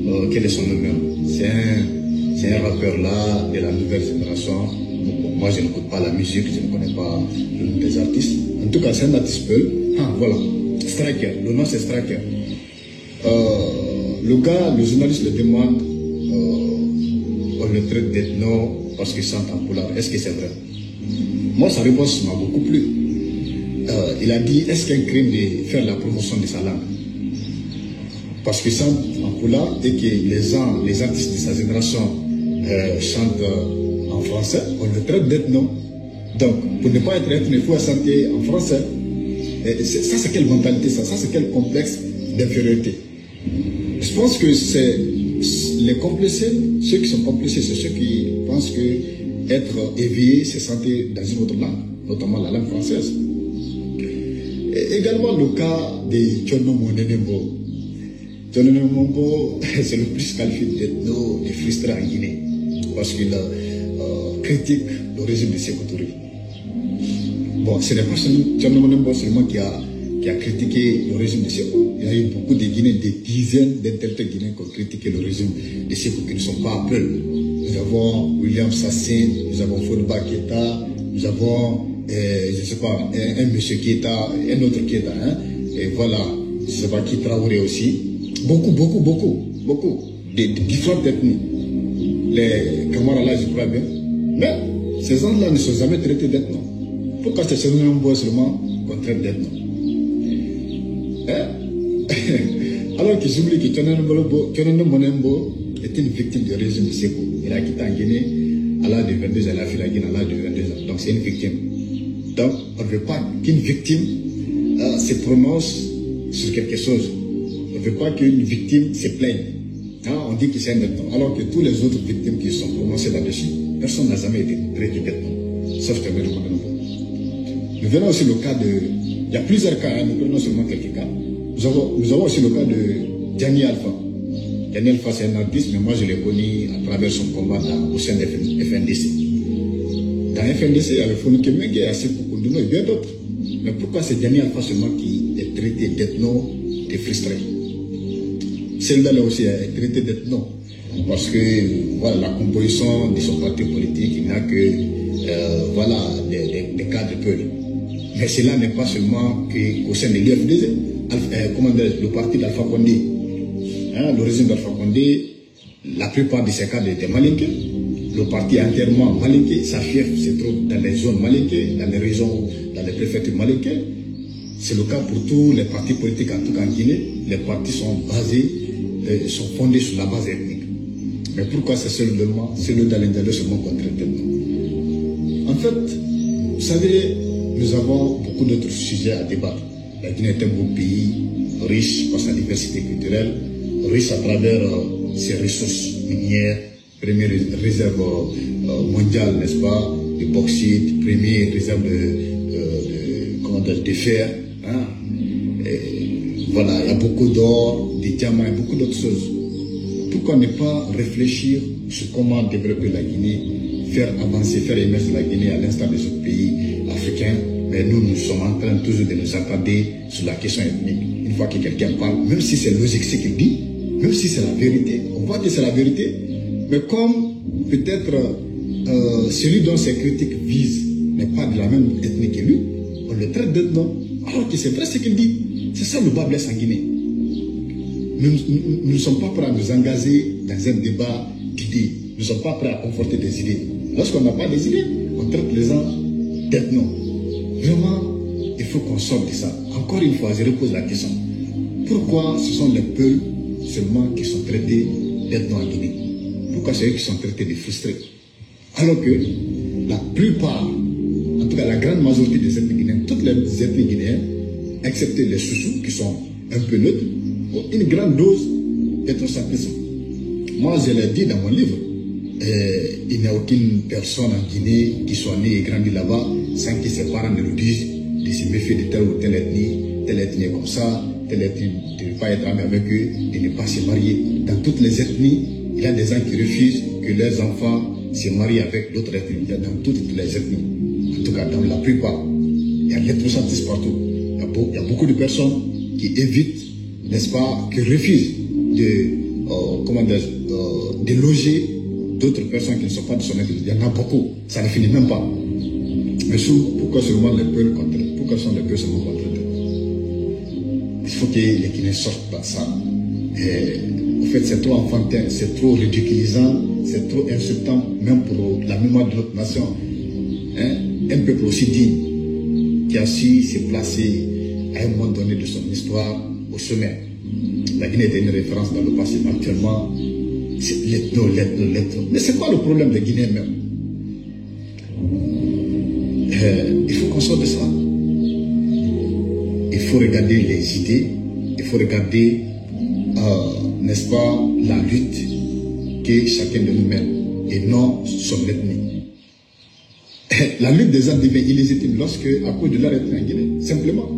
euh, quel est son nom même? C'est un, c'est un rappeur là, de la nouvelle génération. Bon, moi, je n'écoute pas la musique, je ne connais pas le nom des artistes. En tout cas, c'est un artiste Peul. Ah, voilà. Striker. Le nom, c'est Striker. Euh, le gars, le journaliste le demande, euh, on le traite d'ethno parce qu'il chante en pulaar. Est-ce que c'est vrai? Moi, sa réponse m'a beaucoup plu. Euh, il a dit, est-ce qu'un crime de faire la promotion de sa langue? Parce que chante en pulaar et que les gens, les artistes de sa génération euh, chantent en français, on le traite d'ethno. Donc, pour ne pas être ethno, il faut chanter en français. Et c'est- ça, c'est quelle mentalité ça? Ça, c'est quel complexe d'infériorité? Je pense que c'est les complexés, ceux qui sont complexés, c'est ceux qui pensent que être éveillé, c'est chanter dans une autre langue, notamment la langue française. Et également le cas de Thionno Monene Mbo. Thionno Monene Mbo, c'est le plus qualifié d'ethno, de frustré en Guinée, parce qu'il euh, critique le régime de Sékou Touré. Bon, ce n'est pas seulement Thierno Monembo seulement qui a, qui a critiqué le régime de Sékou. Il y a eu beaucoup de Guinéens, des dizaines d'intellectuels guinéens qui ont critiqué le régime de Sékou qui ne sont pas à Peul. Nous avons William Sassine, nous avons Fodba Keita, nous avons, euh, je ne sais pas, un, un monsieur Keita, un autre Keita, hein. Et voilà, je ne sais pas qui Traoré aussi. Beaucoup, beaucoup, beaucoup, beaucoup. Des, des différentes ethnies. Les Kamara là, je crois bien. Mais ces gens-là ne sont jamais traités d'ethno. Pourquoi c'est seulement seulement qu'on traite d'ethno? Hein? Alors que j'oublie que Thionno Monembo est une victime du régime de Sékou. Il a quitté en Guinée à l'âge de vingt-deux ans, il a fui la Guinée à l'âge de vingt-deux ans. Donc c'est une victime. Donc on ne veut pas qu'une victime euh, se prononce sur quelque chose. On ne veut pas qu'une victime se plaigne. Hein, on dit que c'est un ethno. Alors que tous les autres victimes qui sont prononcées là-dessus, personne n'a jamais été traité d'ethno. Sauf que nous venons aussi le cas de... Il y a plusieurs cas, hein, nous prenons seulement quelques cas. Nous avons, nous avons aussi le cas de Diani Alpha. Diani Alpha, c'est un artiste, mais moi je l'ai connu à travers son combat dans, au sein de F N D C. Dans F N D C, il y avait Fonuke Mengue, il y a Sekou Koundono et bien d'autres. Mais pourquoi c'est Diani Alpha seulement qui est traité d'ethno, de frustré? Celui-là aussi est traité d'ethno. Parce que voilà, la composition de son parti politique, il n'a que euh, voilà, des, des, des cadres peu. Mais cela n'est pas seulement qu'au sein de l'U F D, euh, comment dire, le parti d'Alpha Condé, hein, le régime d'Alpha Condé, la plupart de ces cadres étaient malinqués. Le parti est entièrement malinqué, sa fief se trouve dans les zones malinquées, dans les régions, dans les préfectures malinquées. C'est le cas pour tous les partis politiques, en tout cas en Guinée. Les partis sont basés, euh, sont fondés sur la base ethnique. Mais pourquoi c'est seulement, c'est le Dalindalo seulement qu'on traite? En fait, vous savez, nous avons beaucoup d'autres sujets à débattre. La Guinée est un beau pays, riche par sa diversité culturelle, riche à travers euh, ses ressources minières, première réserve euh, mondiale, n'est-ce pas, de bauxite, première réserve de, euh, de, comment dire, de fer. Hein? Et voilà, il y a beaucoup d'or, de diamants et beaucoup d'autres choses. Pourquoi ne pas réfléchir sur comment développer la Guinée, faire avancer, faire émerger la Guinée à l'instar des autres pays africains? Mais nous, nous sommes en train toujours de nous attarder sur la question ethnique. Une fois que quelqu'un parle, même si c'est logique ce qu'il dit, même si c'est la vérité, on voit que c'est la vérité, mais comme peut-être euh, celui dont ses critiques visent n'est pas de la même ethnie que lui, on le traite d'ethno, alors que c'est vrai ce qu'il dit. C'est ça le bas blesse en Guinée. Nous, nous, nous ne sommes pas prêts à nous engager dans un débat d'idées. Nous ne sommes pas prêts à conforter des idées. Lorsqu'on n'a pas des idées, on traite les gens d'ethno. Vraiment, il faut qu'on sorte de ça. Encore une fois, je repose la question. Pourquoi ce sont les peuples seulement qui sont traités d'ethno en Guinée? Pourquoi c'est eux qui sont traités de frustrés? Alors que la plupart, en tout cas la grande majorité des ethnies guinéennes, toutes les ethnies guinéennes, excepté les Soussous qui sont un peu neutres, ont une grande dose d'ethnocentrisme. Moi, je l'ai dit dans mon livre, euh, il n'y a aucune personne en Guinée qui soit née et grandie là-bas sans que ses parents ne lui disent de se méfier de telle ou telle ethnie, telle ethnie est comme ça, telle ethnie, de ne pas être ami avec eux, de ne pas se marier. Dans toutes les ethnies, il y a des gens qui refusent que leurs enfants se marient avec d'autres ethnies. Il y a dans toutes les ethnies, en tout cas dans la plupart, il y a de l'ethnocentrisme partout. Il y a, beau- il y a beaucoup de personnes qui évitent, n'est-ce pas, qui refusent de, euh, comment dire, euh, de loger d'autres personnes qui ne sont pas de son ethnie. Il y en a beaucoup. Ça ne finit même pas. Mais sous- pourquoi seulement les peuples contre pourquoi sont les peuples seulement contre eux? Il faut que les Guinéens sortent de ça. Et, en fait, c'est trop enfantin, c'est trop ridiculisant, c'est trop insultant, même pour la mémoire de notre nation. Hein? Un peuple aussi digne, qui a su se placer À un moment donné de son histoire au sommet. La Guinée était une référence dans le passé, mais actuellement, c'est l'ethno, l'ethno, l'ethno. Mais c'est quoi le problème des Guinéens même? Euh, il faut qu'on sorte de ça. Il faut regarder les idées, il faut regarder, euh, n'est-ce pas, la lutte que chacun de nous mène et non son ethnie. La lutte des arts devient illégitime lorsque, à cause de leur ethnie en Guinée, simplement.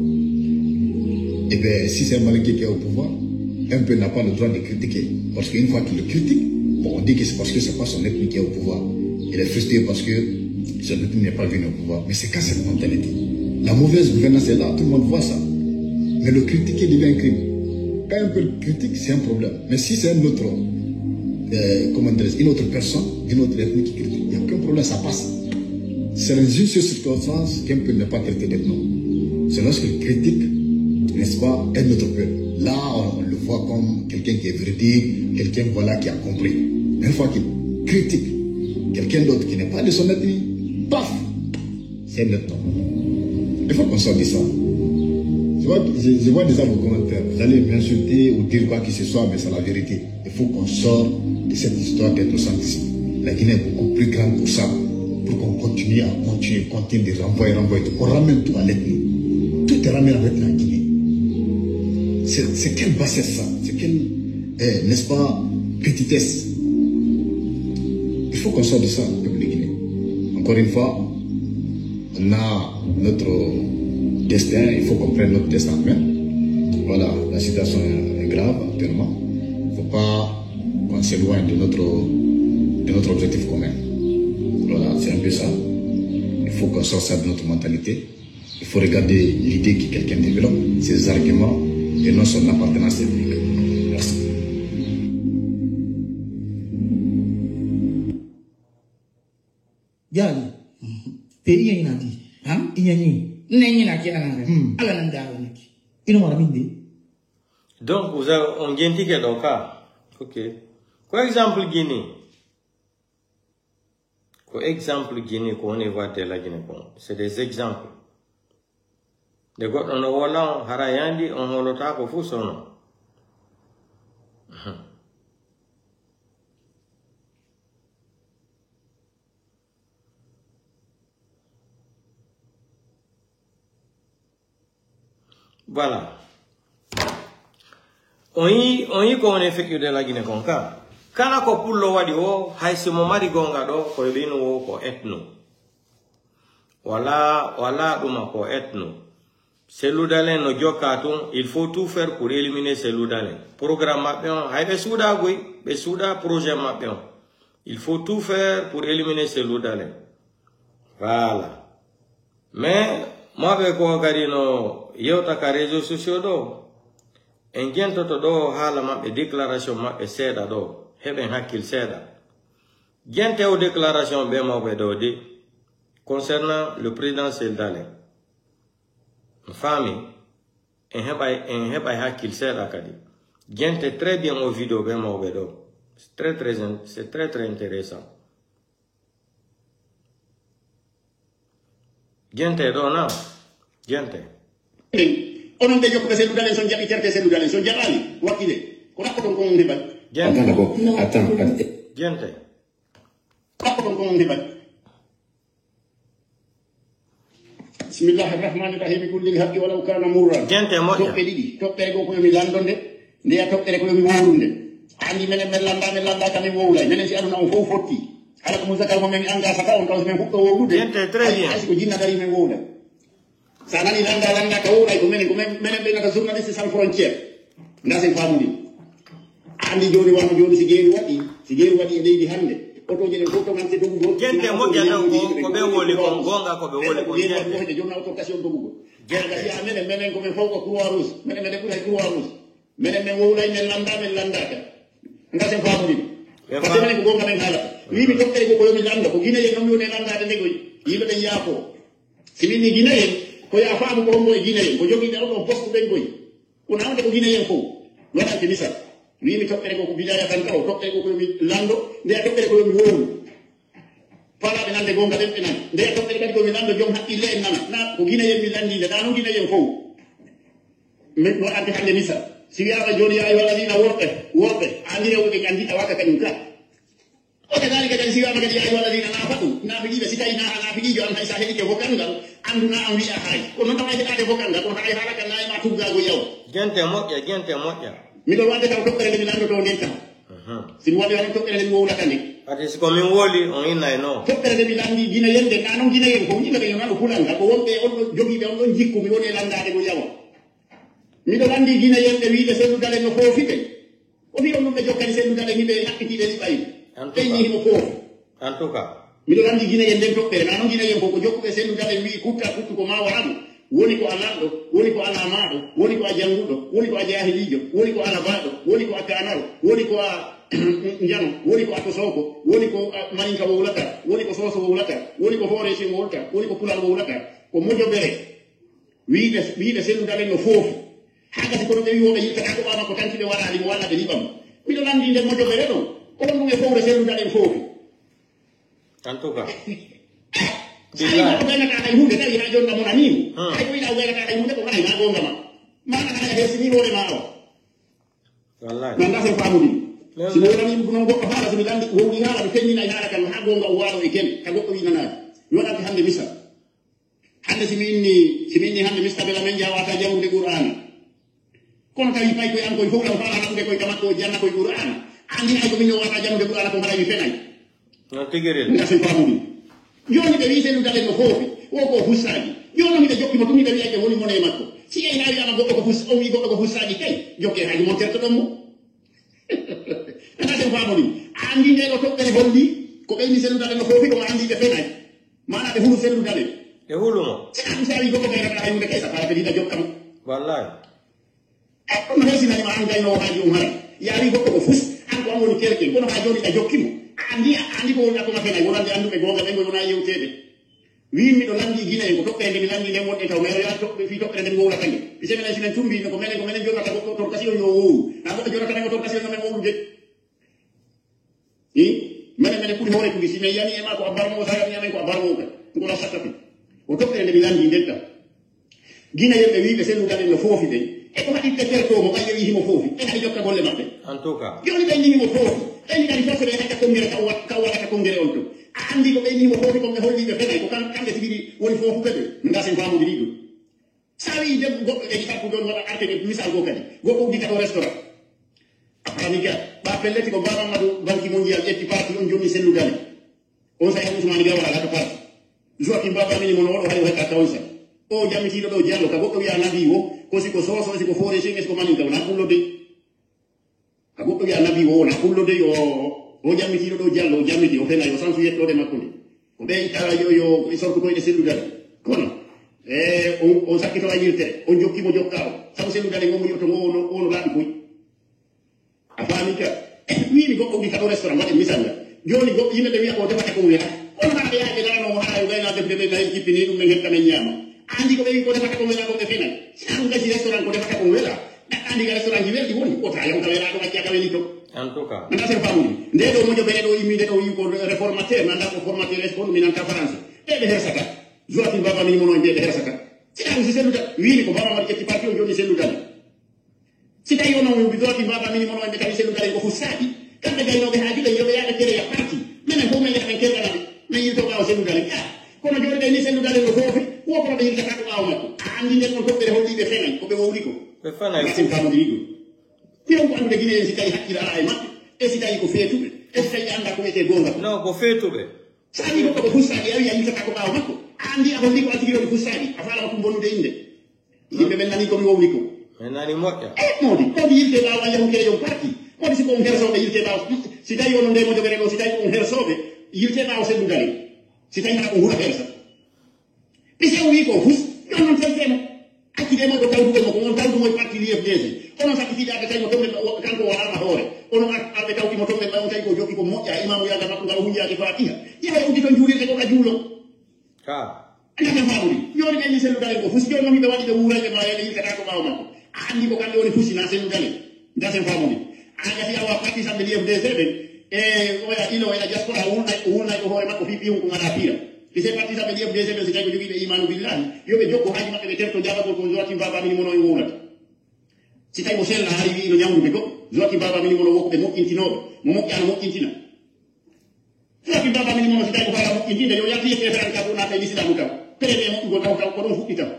Eh bien, si c'est un Malien qui est au pouvoir, un peuple n'a pas le droit de critiquer. Parce qu'une fois qu'il le critique, bon, on dit que c'est parce que c'est pas son ethnie qui est au pouvoir. Il est frustré parce que son ethnie n'est pas venue au pouvoir. Mais c'est quoi cette mentalité? La mauvaise gouvernance est là, tout le monde voit ça. Mais le critiquer devient un crime. Quand un peuple critique, c'est un problème. Mais si c'est un autre, euh, comment dirais-je, une autre personne, d'une autre ethnie qui critique, il n'y a aucun problème, ça passe. C'est dans une seule circonstance qu'un peuple n'est pas traité d'ethno. C'est lorsqu'il critique, n'est-ce pas, un autre peuple. Là, on le voit comme quelqu'un qui est véridique, quelqu'un, voilà, qui a compris. Mais une fois qu'il critique quelqu'un d'autre qui n'est pas de son ethnie, paf, c'est un ethno. Il faut qu'on sorte de ça. Je vois, je, je vois déjà vos commentaires. Vous allez m'insulter ou dire quoi que ce soit, mais c'est la vérité. Il faut qu'on sorte de cette histoire d'ethnocentrisme. La Guinée est beaucoup plus grande pour ça. Pour qu'on continue à continuer, continuer de renvoyer, renvoyer, qu'on ramène tout à l'ethnie. Tout est ramené à l'ethnie en Guinée. C'est, c'est quelle bassesse ça? C'est quelle, euh, n'est-ce pas, petitesse? Il faut qu'on sorte de ça, peuple de Guinée. Encore une fois, on a notre destin, il faut qu'on prenne notre destin en main. Voilà, la situation est grave actuellement. Il ne faut pas qu'on s'éloigne de notre, de notre objectif commun. Voilà, c'est un peu ça. Il faut qu'on sorte ça de notre mentalité. Il faut regarder l'idée que quelqu'un développe, ses arguments, et non son appartenance ethnique. Merci. Jaaji. Te iña ina di. Ha? Iña ñi. Ne ñina ke ana re. Ala nan da wani ki. Ino mara min de. Donc, vous avez, on gentike ɗo ka. Ok. Ko exemple Guinée. Ko exemple Guinée, ko on est voir de la Guinée, ko c'est des exemples. Nde goɗɗo no wona on, hara yandi, on holotaako fuu sono. Voilà. On yi, on yi ko woni feƴƴude Lagine kon ka. Kala ko pullo waɗi o, hay si mo mari goonga ɗo, ko ɓeynu o ko etno. Wala, wala ɗuma ko etno. Seludalen no jokka tun, il faut tout faire pour éliminer Seludalen. Programme maɓɓe on, hay ɓe suuɗa goy, ɓe suuɗa projet maɓɓe on. Il faut tout faire pour éliminer Seludalen. Voilà. Mais, mawɓe ko kadi no yewta ka réseaux sociaux ɗo, en jentoto ɗo haala maɓɓe, déclaration maɓɓe seeɗa ɗo, heɓen hakkil seeɗa. Jente o déclaration ɓe mawɓe ɗo de, concernant le président Seludalen. Faami, en heɓay, en heɓay hakkil seeɗa kadi. Jente très bien o vidéo ɓe mawɓe ɗo. C'est très, très in-, c'est très, très intéressant. Jente ɗo na, jente. Onon ɓe jokkuɓe Seludalen, son jaɓi certe Seludalen, son jaɓaali, wakkile. Ko ɗaɓɓoton ko on heɓat. Jente. Attends, attends, attends. Jente. Ko ɗaɓɓoton ko on heɓat. بسم الله الرحمن الرحيم. قل للحق ولو كان مرا. Jente moƴƴa. Toɓɓe ɗiɗi. Toɓɓere goo ko yo mi lanndo nde. Ndeya toɓɓere ko yo mi wowlu nde. A anndi menen men lannda, men lannda ka men wowlay. Menen si aduna on fow fotti. Hara ko Musa Kal mo men mi annga saka on taw si men fuɗɗo wowlude. Jente très bien. Hay si ko jinna dari men wowlay. Sa nani lannda lannda ka wowlay ko menen, ko men, menen ɓe nata journaliste sans frontière. Ndasen faamude. A anndi jooni wano jooni si geeru waɗi, si geeru waɗi e leydi hannde, otooje ɗen fof toŋante dogugol. Jente moƴƴa taw ko, ko ɓe wowli kon, goonga ko ɓe wowli kon, jente. Jonna autorisation dogugol. Jente. Kadi a menen, menen ko men fof ko Croix Rouge. Menen, menen ɓuri hay Croix Rouge. Menen men wowlay, men lannda, men lanndaaka. Ndasen faamude. Parce que menen ko goonga men haalata. Wiimi toɓɓere ko, ko yo mi lanndo, ko Guinéen non mi woni e lanndaade nde koy. Yimɓe ɓen yaafo. Si min ni Guinéen, ko ya faamu ko hombo e Guinéen, ko jogiiɓe on ɗon poste ɓen koy. Wona wonde ko Guinéen fow. Mi waɗante misal. Wiimi toɓɓere ko, ko bidaya tan taw, toɓɓere ko, ko yo mi lanndo, ndeya toɓɓere ko yo mi wowlu. Faalaaɓe nande goonga ɓen ɓe nana. Ndeya toɓɓere kadi ko yo mi lanndo, jom haqqille en nana. Na ko Guinéen mi lanndii nde, na non Guinéen fow. Min waɗante hannde misal. Si wiyaama jooni, yaa ayyuhal ladiina worɓe, worɓe, anndire wonɓe ɓe anndi tawaka kañum ka. O kadaalika kadi si wiyaama kadi, yaa ayyuhal ladiina naafaqu, naafiqiiɓe, si tawi naa a naafiqiijo an, hay si a heɗike vocal ngal, anndu naa an wi'a hay. Kono non tawa heɗaade vocal ngal, kono hay haala kan naa e ma tuggaago yaw. Gente moƴƴa, gente moƴƴa. Miɗo waɗde taw toɓɓere nde mi lanndotoo nden taw. Si mi waɗi wano toɓɓere nde mi wowlata nde. Ati si ko min woli, on innay no. Toɓɓere nde mi lanndi Gine yende, naa non Gine yen, ko yimɓe ɓe yo nano Pulal ngal, ko wonɓe on ɗon jogiiɓe on ɗon jikku, mi woni e lanndaade mo yawa. Miɗo lanndi Gine yen ɓe wiide Sellu Dalen no foofi ɓe. O fii on ɗum ɓe jokkani Sellu Dalen yimɓe haɓɓitiiɓe liɓay. En tout cas. Ɓe yi'i himo foofi. En tout cas. Miɗo lanndi Gine yen nden toɓɓere, naa non Gine yen ko, ko jokkuɓe Sellu Dalen wi'i kutta kuttu ko maa waɗa mo. Woni ko a lanɗo, woni ko a laamaaɗo, woni ko a jannguɗo, woni ko a jaahiliijo, woni ko a labaaɗo, woni ko a kaanaro, woni ko a njano, woni ko a tosooko, woni ko a maninka wowlata, woni ko sooso wowlata, woni ko fooreesin wowlata, woni ko pulaar wowlata. Ko mojobere. Wiide, wiide Sellu Dalen no foofi. Haa gasi kono ɓe wi'o ɓe yiltata ko ɓaama ko tanki ɓe waraali mo walla ɓe liɓa mo. Miɗo lanndi nden mojobere ɗon. Ko honɗum e fowre Sellu Dalen foofi. En tout cas. Sa yi ko gaynata hay huunde tawi haa jonta mo nanii mo. Hmm. Hay ko wiɗa o gaynata hay huunde ko haray ma goonga ma. Ma ka haray a hersini hoore ma awa. Wallahi. Nanda sen faamude. Si mo wonani ɗum non goɗɗo haala, so mi lanndi wowli haala, mi feññinay haala kan haa goonga o waalo e ken, ka goɗɗo wi'nanaade. Mi waɗante hannde misal. Hannde si mi inni, si mi inni hannde Mista Bela men jawata janngude Qur'aana. Kono tawi pay koye an koye fof lan faala hannde koye ka makko o janna koye Qur'aana. Anndi hay ko min o wata janngude Qur'aana ko mbaɗa mi fenay. No tigi rel. Nga sen faamude. Jooni ɓe wi'i Sellu Dalen no foofi. Wo ko hussaaji. Jooni miɗo jokki mo tun miɗo wi'a ɓe woni mone e makko. Si ɓe naawi ama goɗɗo ko fus-, o wi'i goɗɗo ko hussaaji kay. Jokke haaji mon tertoɗon mo. Ena sen faamude. A anndi nde ɗo toɓɓere holli. Ko ɓe wi'i Sellu Dalen no foofi ko anndi ɓe fenay. Maana ɓe hulu Sellu Dalen. Ɓe hulu mo. Si a misaali goɗɗo kay rata hay hunde kay sa fara ɓe ɗiɗa jokka mo. Wallahi. E, ɗum no hesinani ma an gaynoowo haaji on hara. Yaari goɗɗo ko fus, an ko an woni kelkel. Kono haa jooni a jokki mo. A anndi, a anndi ko woni a ko ma fenay. Wonande annduɓe goonga ɓen, wona yewteede. Wi'in miɗo lanndi Gine en, ko toɓɓere nde mi lanndi nden wonɗen taw, mais o yaha toɓɓe, fii toɓɓere nden wowlata nge. Mi semena e sinen tumbi, ko menen, ko menen jonnata goɗɗo torkasiyon yo wowlu. Na goɗɗo jonnata men o torkasiyon no men wowlude. Hi? Menen, menen ɓuri hoore tugi, si men yani e ma ko a barmo, sa yani amen ko a barmo ka. Ko la sakka fi. O toɓɓere nde mi lanndi nden taw. Gine yimɓe wi'ɓe Sellu Dalen no foofi ɓen. E ko waɗi ɓe tertoo mo, ɓay yewi himo foofi. Ɓe haɗi jokka golle maɓɓe. En tout cas. Jooni ɓe ni himo foofi. Ɓe ni kadi fof ɓe haɗa konngere ka wa-, ka waɗata konngere on tun. A anndi ko ɓe ni himo foofi, ko ɓe holli ɓe fenay, ko kam-, kamɓe tigi ɗi woni foofuɓe ɓe. Nga sen faamude ɗi ɗum. Sa wi'i debbo goɗɗo e sappo ɗon waɗa arte misal goo kadi. Goɗɗo uddita ɗo restaurant. A faami ka? Ɓa pelleti ko Baba Amadou Banque Mondiale ƴetti parti on jonni Sellu Dalen. On sa yahi Ousmane Gawara alaka parti. Joachim Baba Mini mono oɗo hay o heɓata on sa. O jammitiiɗo ɗo Jallo ka goɗɗo wi'a Nabi wo, ko si ko Soso, si ko Foore Seng, si ko Maninka, wona pullo de. Ka goɗɗo wi'a Nabi wo, wona pullo de, o, o jammitiiɗo ɗo Jallo, o jammiti, o fena, yo sansu yettoode makko nde. Ko ɓe itta yo, yo, e sorkutoyɗe Sellu Dalen. Kono, e, on, on sakkito a yirtere, on jokki mo jokka o. Sabu Sellu Dalen on wi'oto ngo, ono, ono laaɓi koy. A faami ka? Wi'imi goɗɗo wi'i ka ɗo restaurant, waɗi misal ngal. Jooni goɗɗo yimɓe ɓe wi'a ko defata ko wela. Kono maa ɓe yaha ɓe darano mo haa yo gayna defde ɓe nayi kippini ɗum ɓe ngetta men ñaama. A anndi ko ɓe wi'i ko defata ko wela ko ɓe fenay. Si an gasi restaurant ko defata ko wela. Ɗaɗɗa anndi ka restaurant ji welɗi woni. Wota yawta welaaɗo acca ka weli to. En tout cas. Nana sen faamude. Nde ɗo moƴo bere ɗo immi nde ɗo wi'i ko réformateur, nanda ko formateur est-ce que ɗum inanta français. Ɓe ɓe hersata. Joaquin Baba Mini mono en ɓe ɓe hersata. Si an si Sellu Dalen. Wi'imi ko Baba Mali ƴetti parti o jonni Sellu Dalen. Si tawi onon wi'uɓe Joaquin Baba Mini mono en ɓe tawi Sellu Dalen ko fussaaɓe. Kamɓe gaynooɓe haaji ɓen yo ɓe yaha ɓe kereya parti. Menen fof men yaha men kerɗana ɓe. Men yilto ɓaawo Sellu Dalen. Ah, kono jooni ɓe ni Sellu Dalen no foofi. Wo kono ɓe yiltata ko ɓaawo makko. A anndi nden on toɓɓere holli ɓe fenay. Ko ɓe wowli ko. Ɓe fenay. Ngasin faamude ni ɗum. Miɗen ko anndude Gine en si tawi hakkil alaa e maɓɓe. E si tawi ko feetuɓe. E si tawi ɓe anndaa ko wi'etee goonga. Non, ko feetuɓe. Sa wi'i goɗɗo ko fussaaɓe, a wi'a yiltata ko ɓaawo makko. A anndi a holli ko a tigi woni fussaaɓe. A faala ko ɗum bonnude innde. Yimɓe ɓen nani ko mi wowli ko. Men nani moƴƴa. E moodi, moodi yiltee ɓaawo a yahu kereyon parti. Moodi si ko on hersooɓe yiltee ɓaawo. Si tawi onon nde mo jogere ɗo, si tawi ko on hersooɓe, yiltee ɓaawo Sellu Dalen. Si tawi hara ko hura hersa. Ɓe sew wi'i ko fus, yo non tawi mo. Accide mo ko tawduɓe mo, ko on tawdu mo e parti l'U F D C. Onon sakkitiiɓe aɓe tawi mo tombe, o, kanko o haama hoore. Onon ar-, arɓe tawti mo tombe, on tawi ko jokki ko moƴƴa, imaamu yaga makko ngal o hunjaaki Fatiha. Yaha e udditon juulirde ko ka juulo. Ka. Ndasen faamude. Jooni ɓe ni Sellu Dalen ko fusi. Jooni non hiɓe waɗi ɓe wuurayɓe ma, ɓe yiltata ko ɓaawo makko. A anndi ko kamɓe woni fusi, na Sellu Dalen. Ndasen faamude. A gasi awa parti samɓe l'U F D C ɓen. E oya ino, oya diaspora, wulnay, wulnay ko hoore makko fii piyum ko ngalaa piira. Ɓe se parti samɓe l'U F D C ɓen, si tawi ko jogiiɓe imaanu billahi, yo ɓe jokko haaji maɓɓe, ɓe terto jaabagol ko Joaquin Baba Mini mono en wowlata. Si tawi mo sella hari wi'i no ñawnude goɗɗo, Joaquim Baba Mini mo no wokkuɓe moƴƴintinooɓe, mo moƴƴaano moƴƴintina. Joaquim Baba Mini mo no si tawi ko faala moƴƴintinde, yo yaltu e keeferankaaku naata e lislaamu taw. Premier moƴƴugol taw taw ko ɗon fuɗɗi taw.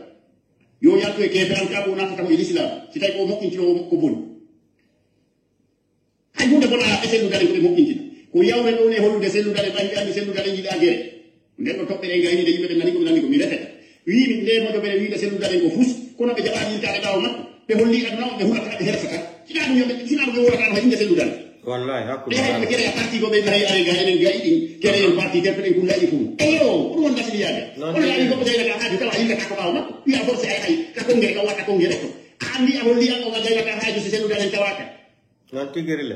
Yo yaltu e keeferankaaku naata taw e lislaamu, si tawi ko moƴƴintinoowo ko boni. Hay huunde bonaa e selludalen ko ɓe moƴƴintina. Ko yawre ɗon e hollude selludalen, ɓay ɓe anndi selludalen yiɗaa gere. Nden ɗon toɓɓere e ngayniinde yimɓe ɓen nani ko mi nani ko mi refeta. Wiimi nde mojobere wiide selludalen ko fus, kono ɓe jaɓaani yiltaade ɓaawo makko. Ɓe holli aduna on ɓe huɗata, ɓe hersata. Sinaa ɗum yo ɓe, sinaa ɗum ɓe wowlataano hay innde selludalen. Wallahi, hakkunde Ɓe hay ɓe kereya parti ko ɓe mbaɗi ay ga enen gayi ɗin, kereyen parti tertoɗen kullaji fuu. Eyo, ko ɗum won basiliyaade. Non, kono yaa ko jaylata haaju tawa yiltata ko ɓaawo makko. Wiya forcé ay ay, ka kongere, ka wata kongere to. A anndi a holli an o ka jaylata haaju si selludalen tawaaka. Non tigiri le.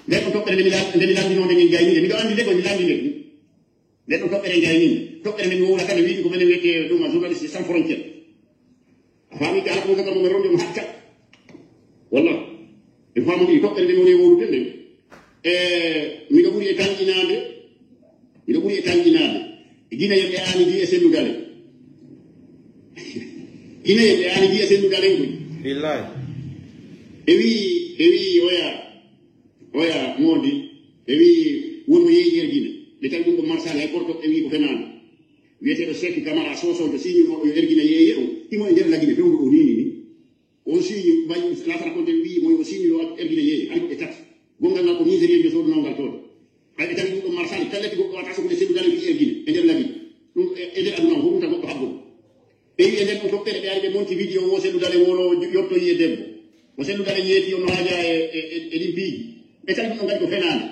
Nden ɗon toɓɓere nde mi lan-, nde mi lanndinoo nde min gaynii nde. Miɗo anndi nde ko mi lanndi nde. Nden ɗon toɓɓere gaynii nde. Toɓɓere nde mi wowlata nde wiide ko menen wiyetee ɗum a journaliste sans frontière. A faami ka ala ko kaka mo ronde mo hakka. Wallah. E faamu ɗi toɓɓere nde mi woni e wowlude nde. E miɗo ɓuri e tanƴinaade. Miɗo ɓuri e tanƴinaade. E Gine yimɓe aani di e selludale. Gine yimɓe aani di e selludale koy. Billahi. Ɓe wi'i, ɓe wi'i oya, oya moodi. Ɓe wi'i won mo yeeyi er Gine. Ɓe tawi ɗum ɗo Marsali hay korto ɓe wi'i ko fenaande. Wiyeteeɗo Seeku Kamara Soosoojo siñi mo yo er Gine yeeye o. Himo e nder la Gine fewndo o nini ni. O siñi, bay, laatara ko nden wi'i mo yo siñi yo er Gine yeeye. Hay ko ɓe tati. Gongal ngal ko Nigérian jo soodu nawngal toon. Hay ɓe tawi ɗum ɗo Marsali, pellet goɗɗo wata sokkude selludale wi'i er Gine. E nder la Gine. Ɗum e, e nder aduna o fof ɗum tan goɗɗo haggol. Ɓe wi'i e nder ɗum toɓɓere ɓe ari ɓe monti vidéo o selludale woro yottoyi e debbo. O selludale yeeti o no haaja e, e, e, e ɗin piiji. Ɓe tawi ɗum ɗo kadi ko fenaande.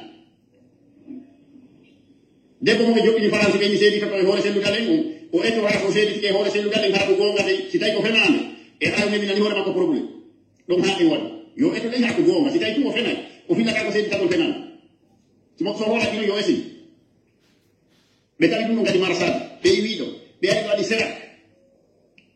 Debbo mo ɓe joɗɗini Faransi ɓe mi seedita ko e hoore selludale mum. O ettoraa so seeditike e hoore selludale ngal ko goonga de, si tawi ko fenaande. E ɓaawo nde mi nani hoore makko problème. Ɗum haa ɗen waɗi. Yo etto ɗen haa ko goonga. Si tawi tun o fenay, o fillata ko seeditagol fenaande. Si mo so hoore ɗino yo esi. Ɓe tawi ɗum ɗo ngadi Marsali, ɓe iwi ɗo, ɓe ari ɓe waɗi sera.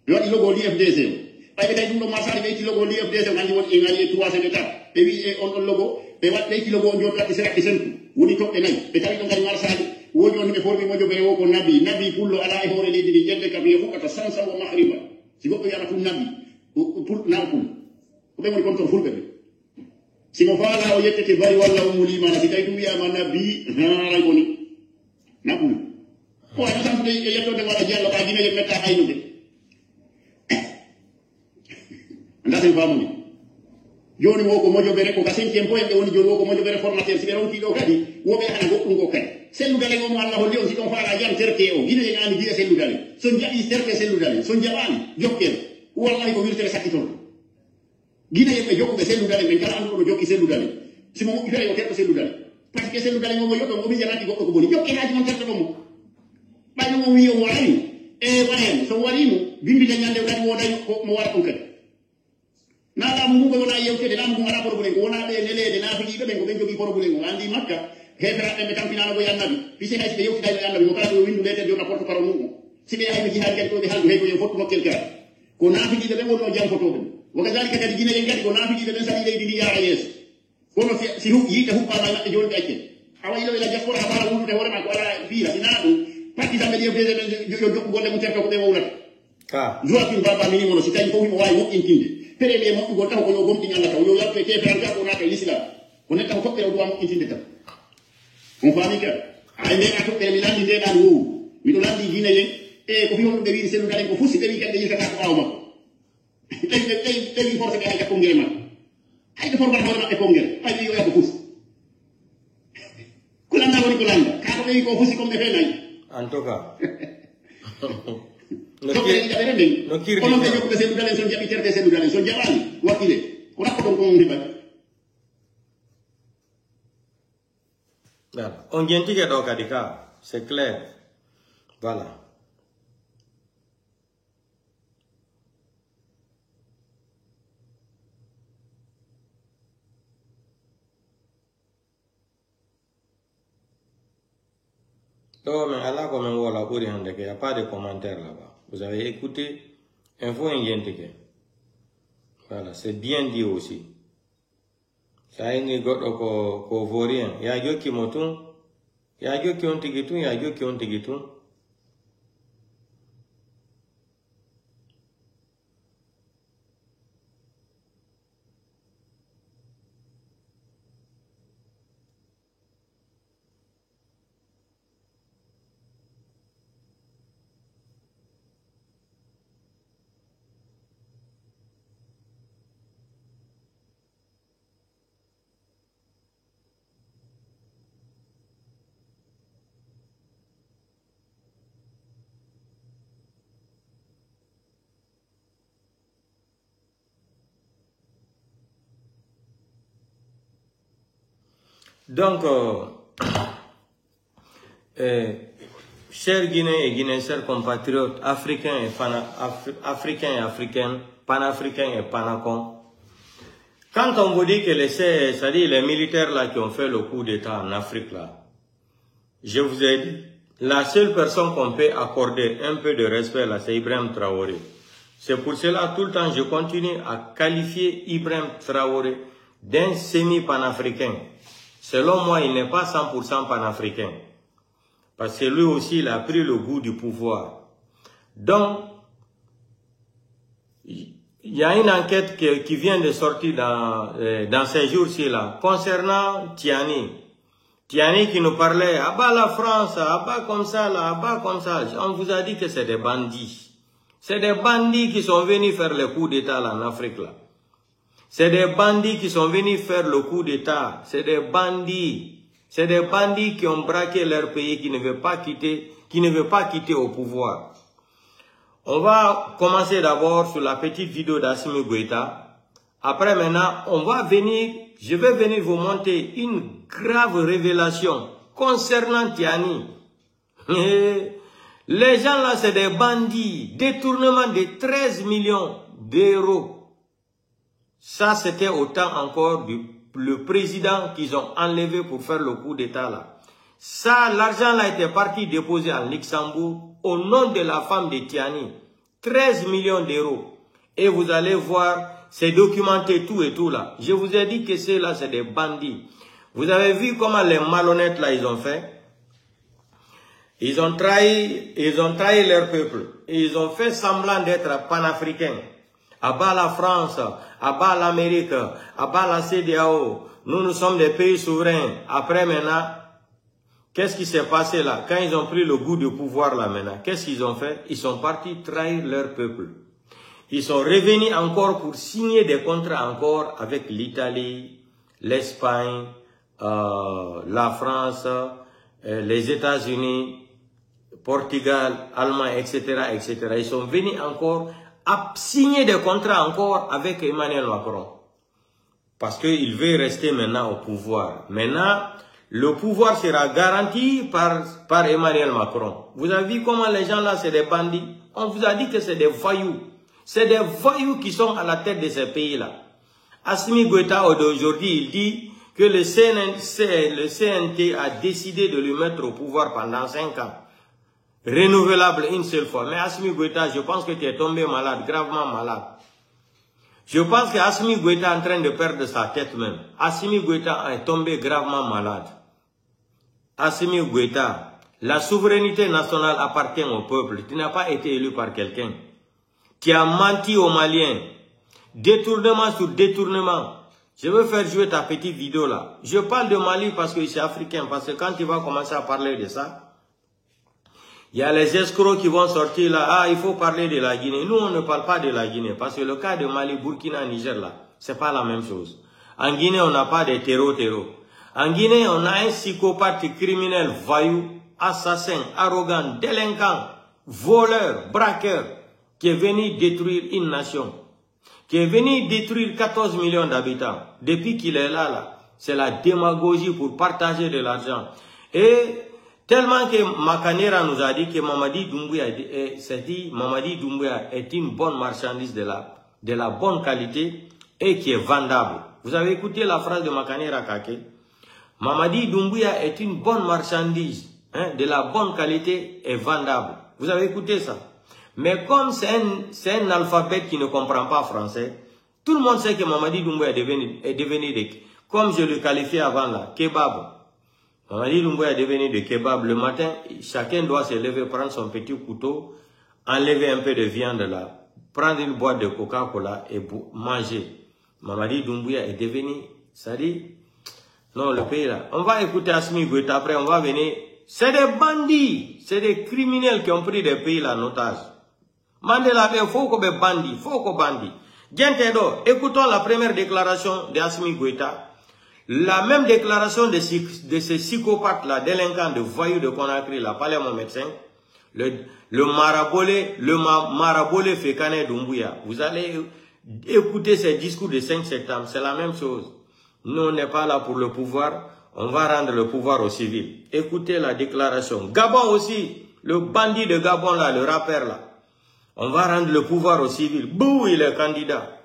Ɓe waɗi logo l'U F D C o. Ɓay ɓe tawi ɗum ɗo Marsali, ɓe itti logo l'U F D C o, nganndi won en ari e trois semaines tard. Ɓe wi e on ɗon logo, ɓe waɗi, ɓe itti logo on jooɗi waɗi sera e senku. Woni toɓɓe nayi. Ɓe tawi ɗo ngadi Marsali, woni on ɓe formi moƴo bere o ko nabi. Nabi pullo alaa e hoore leydi ndi, ƴelde kam yo huɓɓata sansa wa mahriba. Si goɗɗo wi'ata tun nabi, o, o pul-, na o pul. Ko ɓe woni kontor fulɓe ɓe. Si mo faalaa o yettete bari walla ummu limaana, si tawi ɗum wiyaama nabi, haaray ko ni. Naɓu. Ko waɗi tan fuɗe e yettoode walla jiyallo ɓaa Gine yen metta aynude. Ndasen faamude. Jooni wo ko mojobere, ko ka cinquième point ɓe woni jooni wo ko mojobere formateur. Si ɓe ronkii ɗo kadi, wo ɓe hana goɗɗum ko kadi. Selludale ngo mo Alla holli on, si ɗon faalaa jam tertee o. Gine yen aani jiya selludale. So on jaɓii tertee selludale. So on jaɓaani, jokkee. Wallahi ko wirtere sakkitorto. Gine yimɓe jokkuɓe selludale, men kala annduɗo no jokki selludale. Si mo moƴƴi fere yo terɗo selludale. Parce que selludale ngo mo yoto, ngo mijanaki goɗɗo ko boni. Jokke haaji mon terɗo mo. Ɓay no mo wi'i o mo waɗani. E waɗa hen, so waɗi mo, bimbita ñande kadi wooday ko mo waɗa ɗum kadi. Na laamu ngu ko wona yewtede, laamu ngu alaa problème, ko wona ɓe neleede naafiqiiɓe ɓen, ko ɓen jogii problème o. Anndi Makka, heeferaaɓe ɓen ɓe tampinaano ko e Annabi. Pise hay si ɓe yewtitay no e Annabi, mo kala ko yo winndu leeter jonna porte parole muɗum. Si ɓe yahi ɓe jihaadi kadi ɗo ɓe haldu, hey ko yo fottu nokkel kala. Ko naafiqiiɓe ɓen wonnoo janfotooɓe mo. Wa kazalika kadi Gine yen kadi ko naafiqiiɓe ɓen saɗi leydi ndi yaara yeeso. Kono si, si hu-, yiite huɓɓaama e maɓɓe jooni ɓe accen. Awa ilo ila diaspora habaara wullude hoore maa ko alaa fiira. Si naa ɗum, partisan ɓe ɗiyo feese ɓen yo, yo joɓɓu golle mum terto ko ɓe wowlata. Ka. Joaquim Baba Mini mono si tawi fof himo waawi moƴƴintinde. Premier moƴƴugol taw ko yo gomɗin Alla taw, yo yaltu e keeferankaaku o naata e Lislaam. Ko neɗɗo ko toɓɓere o duwa moƴƴintinde taw. On faami ka? Ay nde a toɓɓere mi lanndi nde ɗan wowu. Miɗo lanndi Gine yen. E ko fi honɗum ɓe wiiri senu kadi ko fusi ɓe wi kadi ɓe yiltata ko ɓaawo makko. Ɓe, ɓe, ɓe, ɓe wi forcé ɓe ay ka kongere makko. Hay ɓe format hoore maɓɓe kongere. Ay ɓe yoya ko fusi. Ko lannda woni ko lannda. Ka ko ɓe wi ko fusi kon ɓe fenay. En tout cas. No toɓɓere kiri-, ɗiɗaɓere nden. No kiri-, kono ɓe jokkuɓe senu dalen son jaɓi terde senu dalen son jaɓaani. Wakkile. Ko rakko ɗon ko on heɓat. Voilà. On jentike ɗo kadi ka, c'est clair. Voilà. Ɗo men alaa ko men woola ɓuri hannde ke, y a pas de commentaire là-bas. Vous avez écouté, info en jentike. Voilà, c'est bien dit aussi. Sa inni goɗɗo ko, ko vaurien, ya jokki mo tun, ya jokki on tigi tun, ya jokki on tigi tun. Donc, euh, euh, chers Guinéens et Guinéens, chers compatriotes africains et pana-, Afri-, africains et africaines, panafricains et panacons, quand on vous dit que les, c'est-à-dire les militaires là qui ont fait le coup d'État en Afrique là, je vous ai dit, la seule personne qu'on peut accorder un peu de respect là, c'est Ibrahim Traoré. C'est pour cela, tout le temps, je continue à qualifier Ibrahim Traoré d'un semi-panafricain. Selon moi, il n'est pas cent pour cent panafricain. Parce que lui aussi, il a pris le goût du pouvoir. Donc, il y a une enquête que- qui vient de sortir dans, euh, dans ces jours-ci là, concernant Tiani. Tiani qui nous parlait, à bas la France, à bas comme ça, là, à bas comme ça. On vous a dit que c'est des bandits. C'est des bandits qui sont venus faire le coup d'État là, en Afrique là. C'est des bandits qui sont venus faire le coup d'État. C'est des bandits. C'est des bandits qui ont braqué leur pays, qui ne veulent pas quitter, qui ne veulent pas quitter au pouvoir. On va commencer d'abord sur la petite vidéo d'Assimi Goïta. Après, maintenant, on va venir, je vais venir vous montrer une grave révélation concernant Tiani. Les gens là, c'est des bandits. Détournement de treize millions d'euros. Ça, c'était au temps encore du le président qu'ils ont enlevé pour faire le coup d'État là. Ça, l'argent là était parti déposer en Luxembourg au nom de la femme de Tiani. Treize millions d'euros. Et vous allez voir, c'est documenté tout et tout là. Je vous ai dit que ceux-là, c'est des bandits. Vous avez vu comment les malhonnêtes là, ils ont fait ? Ils ont trahi, ils ont trahi leur peuple. Ils ont fait semblant d'être panafricains. À bas la France, à bas l'Amérique, à bas la CEDEAO. Nous, nous sommes des pays souverains. Après, maintenant, qu'est-ce qui s'est passé là ? Quand ils ont pris le goût du pouvoir là, maintenant, qu'est-ce qu'ils ont fait ? Ils sont partis trahir leur peuple. Ils sont revenus encore pour signer des contrats encore avec l'Italie, l'Espagne, euh, la France, euh, les États-Unis, Portugal, Allemagne, et cetera, et cetera. Ils sont venus encore à signer des contrats encore avec Emmanuel Macron. Parce qu'il veut rester maintenant au pouvoir. Maintenant, le pouvoir sera garanti par, par Emmanuel Macron. Vous avez vu comment les gens là, c'est des bandits ? On vous a dit que c'est des voyous. C'est des voyous qui sont à la tête de ces pays-là. Assimi Goïta aujourd'hui, il dit que le C N N, le C N T a décidé de le mettre au pouvoir pendant cinq ans. Renouvelable une seule fois. Mais Assimi Goïta, je pense que tu es tombé malade, gravement malade. Je pense que Assimi Goïta est en train de perdre sa tête même. Assimi Goïta est tombé gravement malade. Assimi Goïta, la souveraineté nationale appartient au peuple. Tu n'as pas été élu par quelqu'un. Tu as menti aux Maliens. Détournement sur détournement. Je veux faire jouer ta petite vidéo là. Je parle de Mali parce que je suis africain. Parce que quand tu vas commencer à parler de ça, il y a les escrocs qui vont sortir là. Ah, il faut parler de la Guinée. Nous, on ne parle pas de la Guinée. Parce que le cas de Mali, Burkina, Niger, là, c'est pas la même chose. En Guinée, on n'a pas de terreau, terreau. En Guinée, on a un psychopathe criminel, voyou, assassin, arrogant, délinquant, voleur, braqueur, qui est venu détruire une nation, qui est venu détruire quatorze millions d'habitants. Depuis qu'il est là, là, c'est la démagogie pour partager de l'argent. Et tellement que Makanera nous a dit que Mamadi Doumbouya, est- c'est dit, Mamadi Doumbouya est une bonne marchandise de la, de la bonne qualité et qui est vendable. Vous avez écouté la phrase de Makanera Kake ? Mamadi Doumbouya est une bonne marchandise, hein, de la bonne qualité et vendable. Vous avez écouté ça ? Mais comme c'est un, c'est un analphabète qui ne comprend pas français, tout le monde sait que Mamadi Doumbouya est devenu, est devenu de, comme je le qualifiais avant là, kebab. Mamadi Doumbouya est devenu de kebab. Le matin, chacun doit se lever, prendre son petit couteau, enlever un peu de viande là, prendre une boîte de Coca-Cola et bo- manger. Mamadi Doumbouya est devenu, ça dit, non, le pays là. On va écouter Assimi Goïta, après on va venir. C'est des bandits, c'est des criminels qui ont pris des pays là en otage. Mandela ɓe fof ko ɓe bandits, fof ko bandits. Gente ɗo, écoutons la première déclaration de Assimi Goïta. La même déclaration de, psy- de ces psychopathes là, délinquants de voyous de Conakry là, palais mon médecin. Le, le marabolé, le ma- marabolé Fécané Doumbouya. Vous allez écouter ces discours de cinq septembre, c'est la même chose. Nous, on n'est pas là pour le pouvoir, On va rendre le pouvoir aux civils. Écoutez la déclaration. Gabon aussi, le bandit de Gabon là, le rappeur là. On va rendre le pouvoir aux civils. Bouh, il est candidat.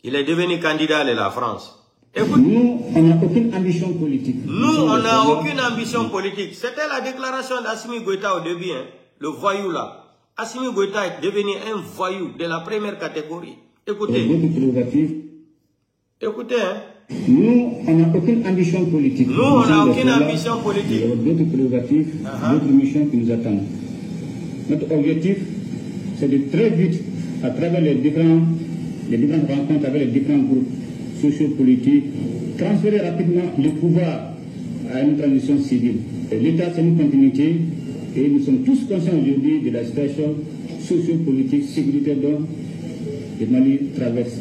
Il est devenu candidat de la France. Écoute. Nous, on n'a aucune ambition politique. Nous, on n'a aucune ambition politique. C'était la déclaration d'Assimi Goïta au début, hein, le voyou là. Assimi Goïta est devenu un voyou de la première catégorie. Écoutez. D'autres prérogatives. Écoutez, hein. Nous, on n'a aucune ambition politique. Nous, on n'a aucune ambition politique. Nous avons d'autres prérogatives, d'autres missions qui nous attendent. Notre objectif, c'est de très vite, à travers les différents, les différentes rencontres avec les différents groupes sociopolitiques, transférer rapidement le pouvoir à une transition civile. Et l'État, c'est une continuité et nous sommes tous conscients aujourd'hui de la situation sociopolitique, sécuritaire dont le Mali traverse.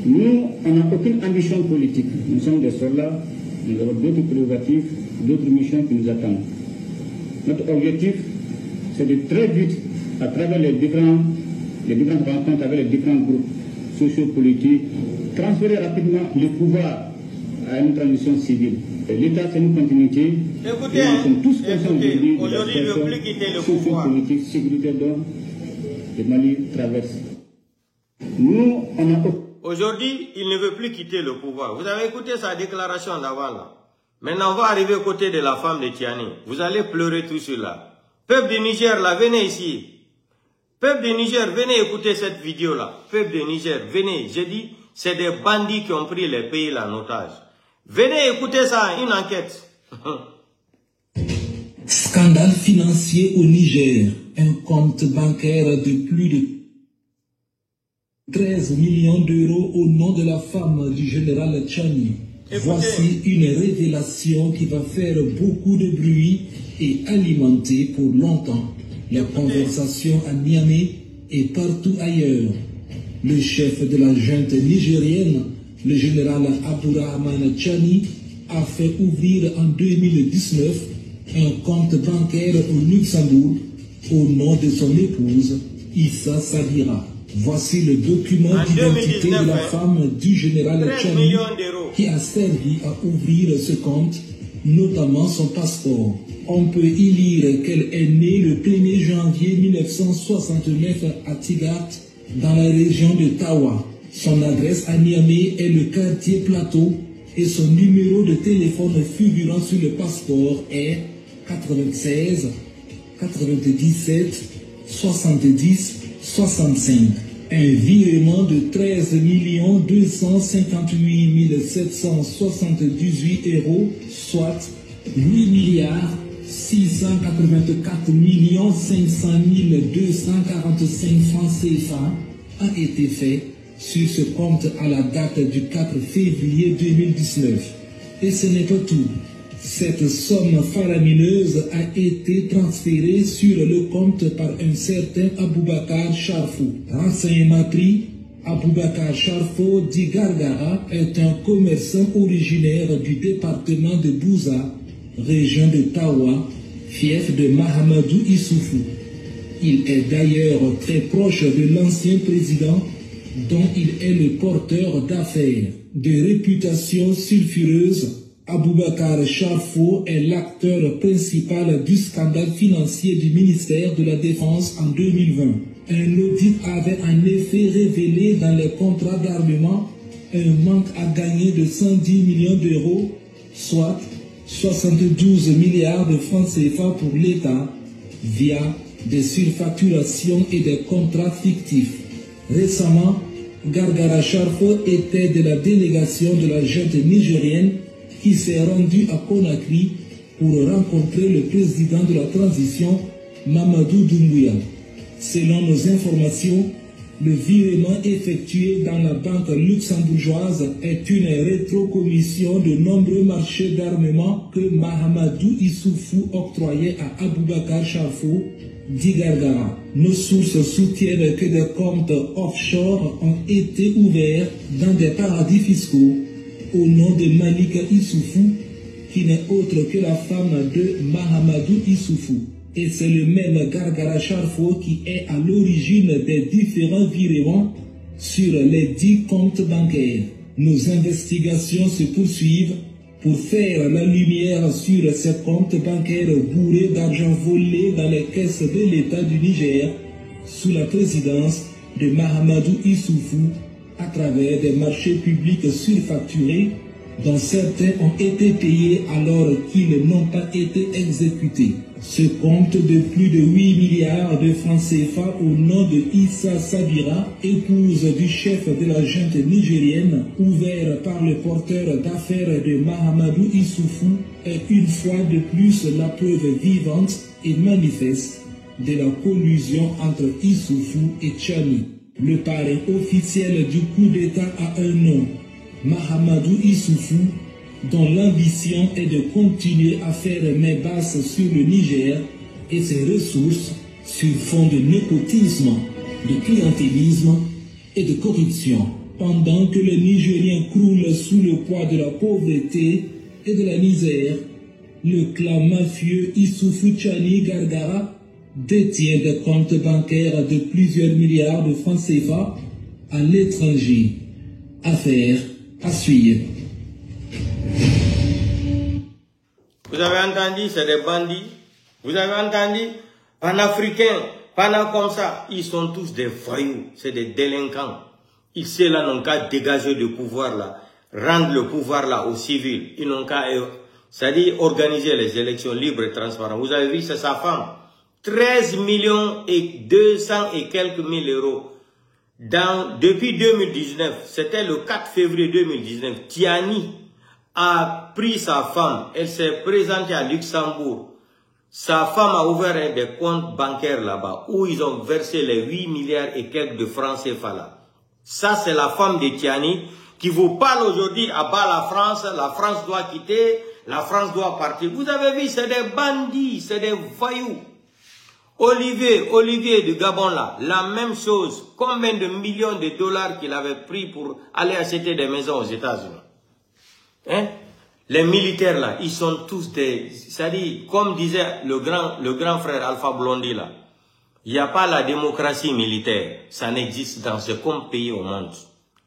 Nous, on n'a aucune ambition politique. Nous sommes des soldats, nous avons d'autres prérogatives, d'autres missions qui nous attendent. Notre objectif, c'est de très vite, à travers les différents, les différentes rencontres avec les différents groupes sociopolitiques, transférer rapidement le pouvoir à une transition civile. Et l'État, c'est une continuité. Écoutez, et nous sommes tous conscients aujourd'hui de la situation sociopolitique, sécuritaire dont le Mali traverse. Nous, on a... Aujourd'hui, il ne veut plus quitter le pouvoir. Vous avez écouté sa déclaration d'avant là. Maintenant, on va arriver au côté de la femme de Tiani. Vous allez pleurer tout cela. Peuple du Niger, là, venez ici. Peuple du Niger, venez écouter cette vidéo-là. Peuple du Niger, venez. Je dis, c'est des bandits qui ont pris les pays là en otage. Venez écouter ça, une enquête. Scandale financier au Niger. Un compte bancaire de plus de treize millions d'euros au nom de la femme du général Tchani. Voici une révélation qui va faire beaucoup de bruit et alimenter pour longtemps les conversations à Niamey et partout ailleurs. Le chef de la junte nigérienne, le général Abdourahmane Tchani, a fait ouvrir en deux mille dix-neuf un compte bancaire au Luxembourg au nom de son épouse, Issa Sabira. Voici le document d'identité de la femme du général Tchani qui a servi à ouvrir ce compte, notamment son passeport. On peut y lire qu'elle est née le premier janvier mille neuf cent soixante-neuf à Tigat, dans la région de Tawa. Son adresse à Niamey est le quartier Plateau et son numéro de téléphone figurant sur le passeport est quatre-vingt-seize, quatre-vingt-dix-sept, soixante-dix, soixante-cinq. Un virement de treize millions deux cent cinquante-huit mille sept cent soixante-dix-huit euros, soit huit milliards six cent quatre-vingt-quatre millions cinq cent mille deux cent quarante-cinq francs C F A, a été fait sur ce compte à la date du quatre février deux mille dix-neuf. Et ce n'est pas tout. Cette somme faramineuse a été transférée sur le compte par un certain Aboubacar Charfo. Renseignements pris, Aboubacar Charfo dit Gargara est un commerçant originaire du département de Bouza, région de Tawa, fief de Mahamadou Issoufou. Il est d'ailleurs très proche de l'ancien président dont il est le porteur d'affaires. De réputation sulfureuse, Aboubacar Charfo est l'acteur principal du scandale financier du ministère de la Défense en deux mille vingt. Un audit avait en effet révélé dans les contrats d'armement un manque à gagner de cent dix millions d'euros, soit soixante-douze milliards de francs C F A pour l'État, via des surfacturations et des contrats fictifs. Récemment, Gargara Charfo était de la délégation de la junte nigérienne qui s'est rendue à Conakry pour rencontrer le président de la transition, Mamadou Doumbouya. Selon nos informations, le virement effectué dans la banque luxembourgeoise est une rétrocommission de nombreux marchés d'armement que Mahamadou Issoufou octroyait à Aboubacar Charfo, dit Gargara. Nos sources soutiennent que des comptes offshore ont été ouverts dans des paradis fiscaux au nom de Malika Issoufou, qui n'est autre que la femme de Mahamadou Issoufou. Et c'est le même Gargara Charfo qui est à l'origine des différents virements sur les dix comptes bancaires. Nos investigations se poursuivent pour faire la lumière sur ces comptes bancaires bourrés d'argent volé dans les caisses de l'État du Niger sous la présidence de Mahamadou Issoufou à travers des marchés publics surfacturés dont certains ont été payés alors qu'ils n'ont pas été exécutés. Ce compte de plus de huit milliards de francs C F A au nom de Issa Sabira, épouse du chef de la junte nigérienne, ouvert par le porteur d'affaires de Mahamadou Issoufou, est une fois de plus la preuve vivante et manifeste de la collusion entre Issoufou et Tchani. Le parrain officiel du coup d'État a un nom, Mahamadou Issoufou, dont l'ambition est de continuer à faire main basse sur le Niger et ses ressources sur fond de népotisme, de clientélisme et de corruption. Pendant que le Nigérien croule sous le poids de la pauvreté et de la misère, le clan mafieux Issoufou Tchani Gargara détient des comptes bancaires de plusieurs milliards de francs C F A à l'étranger. Affaire à suivre. Vous avez entendu, c'est des bandits. Vous avez entendu, panafricains, pana comme ça, ils sont tous des voyous, c'est des délinquants. Ils, ceux-là n'ont qu'à dégager le pouvoir là, rendre le pouvoir là aux civils. Ils n'ont qu'à, euh, c'est-à-dire organiser les élections libres et transparentes. Vous avez vu, c'est sa femme. Treize millions et deux cents et quelques mille euros. Dans, depuis deux mille dix-neuf, c'était le quatre février deux mille dix-neuf, Tiani a pris sa femme. Elle s'est présentée à Luxembourg. Sa femme a ouvert des comptes bancaires là-bas où ils ont versé les huit milliards et quelques de francs C F A là. Ça, c'est la femme de Tiani qui vous parle aujourd'hui à bas la France. La France doit quitter, la France doit partir. Vous avez vu, c'est des bandits, c'est des voyous. Olivier, Olivier du Gabon là, la même chose. Combien de millions de dollars qu'il avait pris pour aller acheter des maisons aux États-Unis? Hein? Les militaires là, ils sont tous des, c'est-à-dire, comme disait le grand, le grand frère Alpha Blondy là, il n'y a pas la démocratie militaire. Ça n'existe dans aucun pays au monde.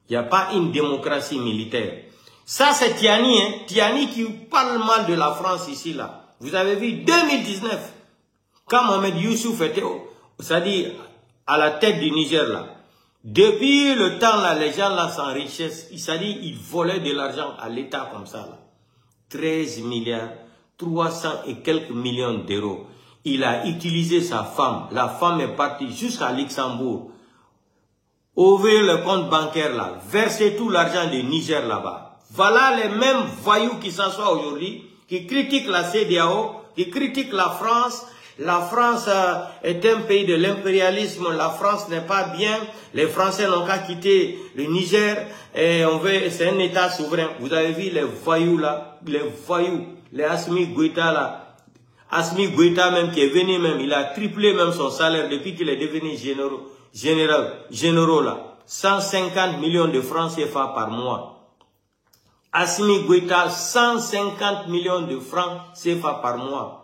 Il n'y a pas une démocratie militaire. Ça, c'est Tiani, hein? Tiani qui parle mal de la France ici là. Vous avez vu, deux mille dix-neuf, quand Mohamed Youssouf était, au- c'est-à-dire à la tête du Niger là, depuis le temps là, les gens là s'enrichissent, c'est-à-dire ils volaient de l'argent à l'État comme ça là. Treize milliards, trois cents et quelques millions d'euros. Il a utilisé sa femme. La femme est partie jusqu'à Luxembourg. Ouvrir le compte bancaire là, verser tout l'argent du Niger là-bas. Voilà les mêmes voyous qui s'assoient aujourd'hui, qui critiquent la C D A O, qui critiquent la France. La France euh, est un pays de l'impérialisme. La France n'est pas bien. Les Français n'ont qu'à quitter le Niger. Et on veut, c'est un État souverain. Vous avez vu les voyous là, les voyous, les Assimi Goïta là. Assimi Goïta même qui est venu même, il a triplé même son salaire depuis qu'il est devenu généraux, général, généraux là. Cent cinquante millions de francs C F A par mois. Assimi Goïta, cent cinquante millions de francs C F A par mois.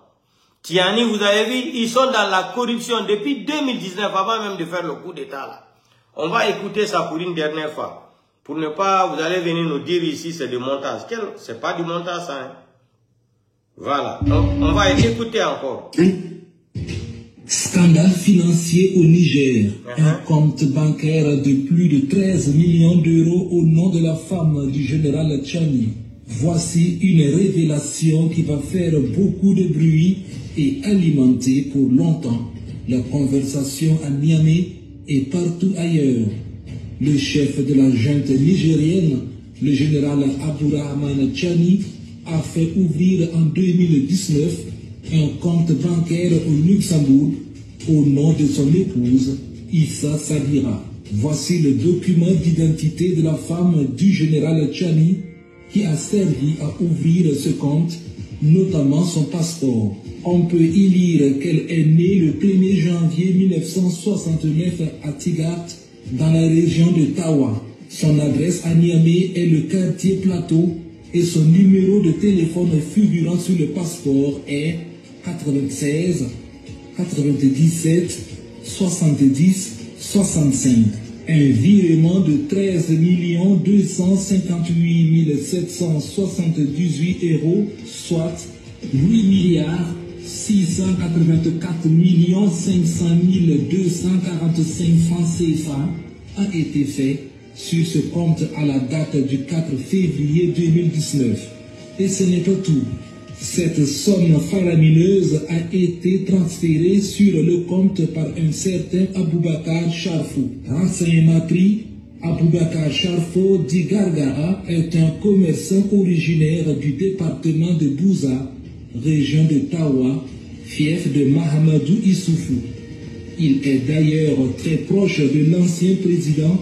Tiani, vous avez vu, ils sont dans la corruption depuis deux mille dix-neuf, avant même de faire le coup d'État là. On va écouter ça pour une dernière fois. Pour ne pas, vous allez venir nous dire ici, c'est du montage. Quel, c'est pas du montage ça, hein. Voilà, donc on va écouter encore. Scandale financier au Niger. Un compte bancaire de plus de treize millions d'euros au nom de la femme du général Tchani. Voici une révélation qui va faire beaucoup de bruit et alimenter pour longtemps la conversation à Niamey et partout ailleurs. Le chef de la junte nigérienne, le général Abdourahmane Tchani, a fait ouvrir en deux mille dix-neuf un compte bancaire au Luxembourg au nom de son épouse, Issa Sabira. Voici le document d'identité de la femme du général Tchani qui a servi à ouvrir ce compte, notamment son passeport. On peut y lire qu'elle est née le premier janvier mille neuf cent soixante-neuf à Tigarte, dans la région de Tawa. Son adresse à Niamey est le quartier Plateau et son numéro de téléphone figurant sur le passeport est quatre-vingt-seize, quatre-vingt-dix-sept, soixante-dix, soixante-cinq. Un virement de treize millions deux cent cinquante-huit mille sept cent soixante-dix-huit euros, soit huit milliards six cent quatre-vingt-quatre millions cinq cent mille deux cent quarante-cinq francs C F A, a été fait sur ce compte à la date du quatre février deux mille dix-neuf. Et ce n'est pas tout. Cette somme faramineuse a été transférée sur le compte par un certain Aboubacar Charfo. Renseignements pris, Aboubacar Charfo dit Gargara est un commerçant originaire du département de Bouza, région de Tawa, fief de Mahamadou Issoufou. Il est d'ailleurs très proche de l'ancien président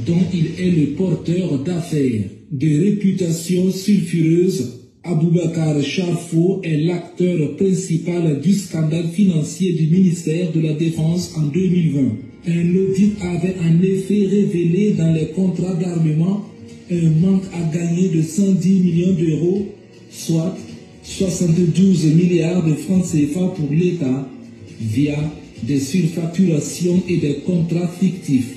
dont il est le porteur d'affaires. De réputation sulfureuse, Aboubacar Charfo est l'acteur principal du scandale financier du ministère de la Défense en deux mille vingt. Un audit avait en effet révélé dans les contrats d'armement un manque à gagner de cent dix millions d'euros, soit soixante-douze milliards de francs C F A pour l'État, via des surfacturations et des contrats fictifs.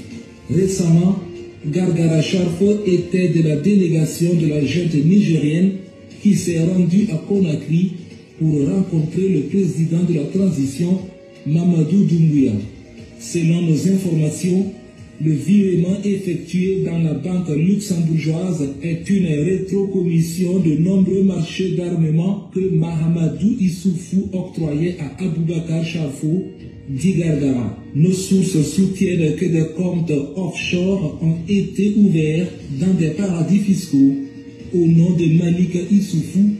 Récemment, Gargara Charfo était de la délégation de la junte nigérienne qui s'est rendue à Conakry pour rencontrer le président de la transition, Mamadou Doumbouya. Selon nos informations, le virement effectué dans la banque luxembourgeoise est une rétrocommission de nombreux marchés d'armement que Mahamadou Issoufou octroyait à Aboubacar Charfo, dit Gargara. Nos sources soutiennent que des comptes offshore ont été ouverts dans des paradis fiscaux au nom de Malika Issoufou,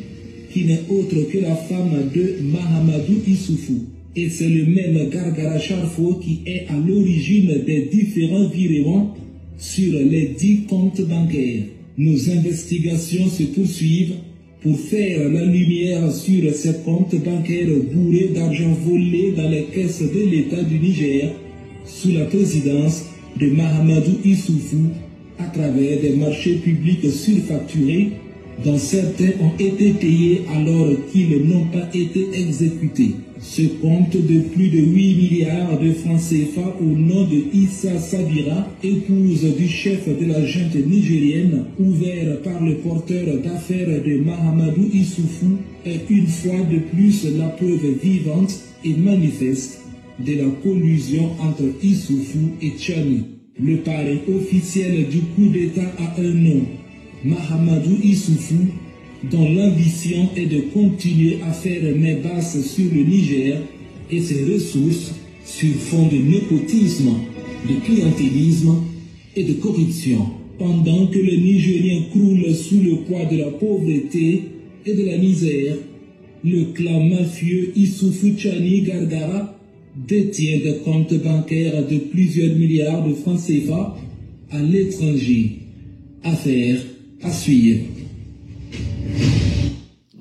qui n'est autre que la femme de Mahamadou Issoufou. Et c'est le même Gargara Charfo qui est à l'origine des différents virements sur les dix comptes bancaires. Nos investigations se poursuivent pour faire la lumière sur ces comptes bancaires bourrés d'argent volé dans les caisses de l'État du Niger sous la présidence de Mahamadou Issoufou à travers des marchés publics surfacturés dont certains ont été payés alors qu'ils n'ont pas été exécutés. Ce compte de plus de huit milliards de francs C F A au nom de Issa Sabira, épouse du chef de la junte nigérienne, ouvert par le porteur d'affaires de Mahamadou Issoufou, est une fois de plus la preuve vivante et manifeste de la collusion entre Issoufou et Tchani. Le parrain officiel du coup d'État a un nom, Mahamadou Issoufou, dont l'ambition est de continuer à faire main basse sur le Niger et ses ressources sur fond de népotisme, de clientélisme et de corruption. Pendant que le Nigérien croule sous le poids de la pauvreté et de la misère, le clan mafieux Issoufou Tchani Gargara détient des comptes bancaires de plusieurs milliards de francs C F A à l'étranger. Affaire à suivre.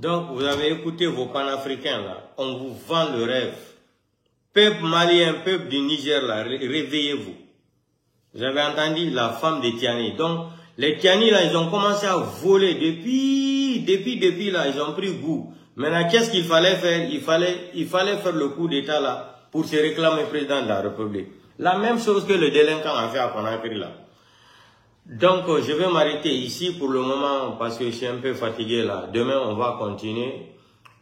Donc, vous avez écouté vos panafricains là, on vous vend le rêve. Peuple malien, peuple du Niger là, ré- réveillez-vous. Vous avez entendu la femme de Tiani. Donc, les Tiani là, ils ont commencé à voler depuis, depuis, depuis là, ils ont pris goût. Maintenant, qu'est-ce qu'il fallait faire ? Il fallait, il fallait faire le coup d'État là pour se réclamer président de la République. La même chose que le délinquant a fait à Conakry là. Donc, euh, je vais m'arrêter ici pour le moment parce que je suis un peu fatigué là. Demain, on va continuer.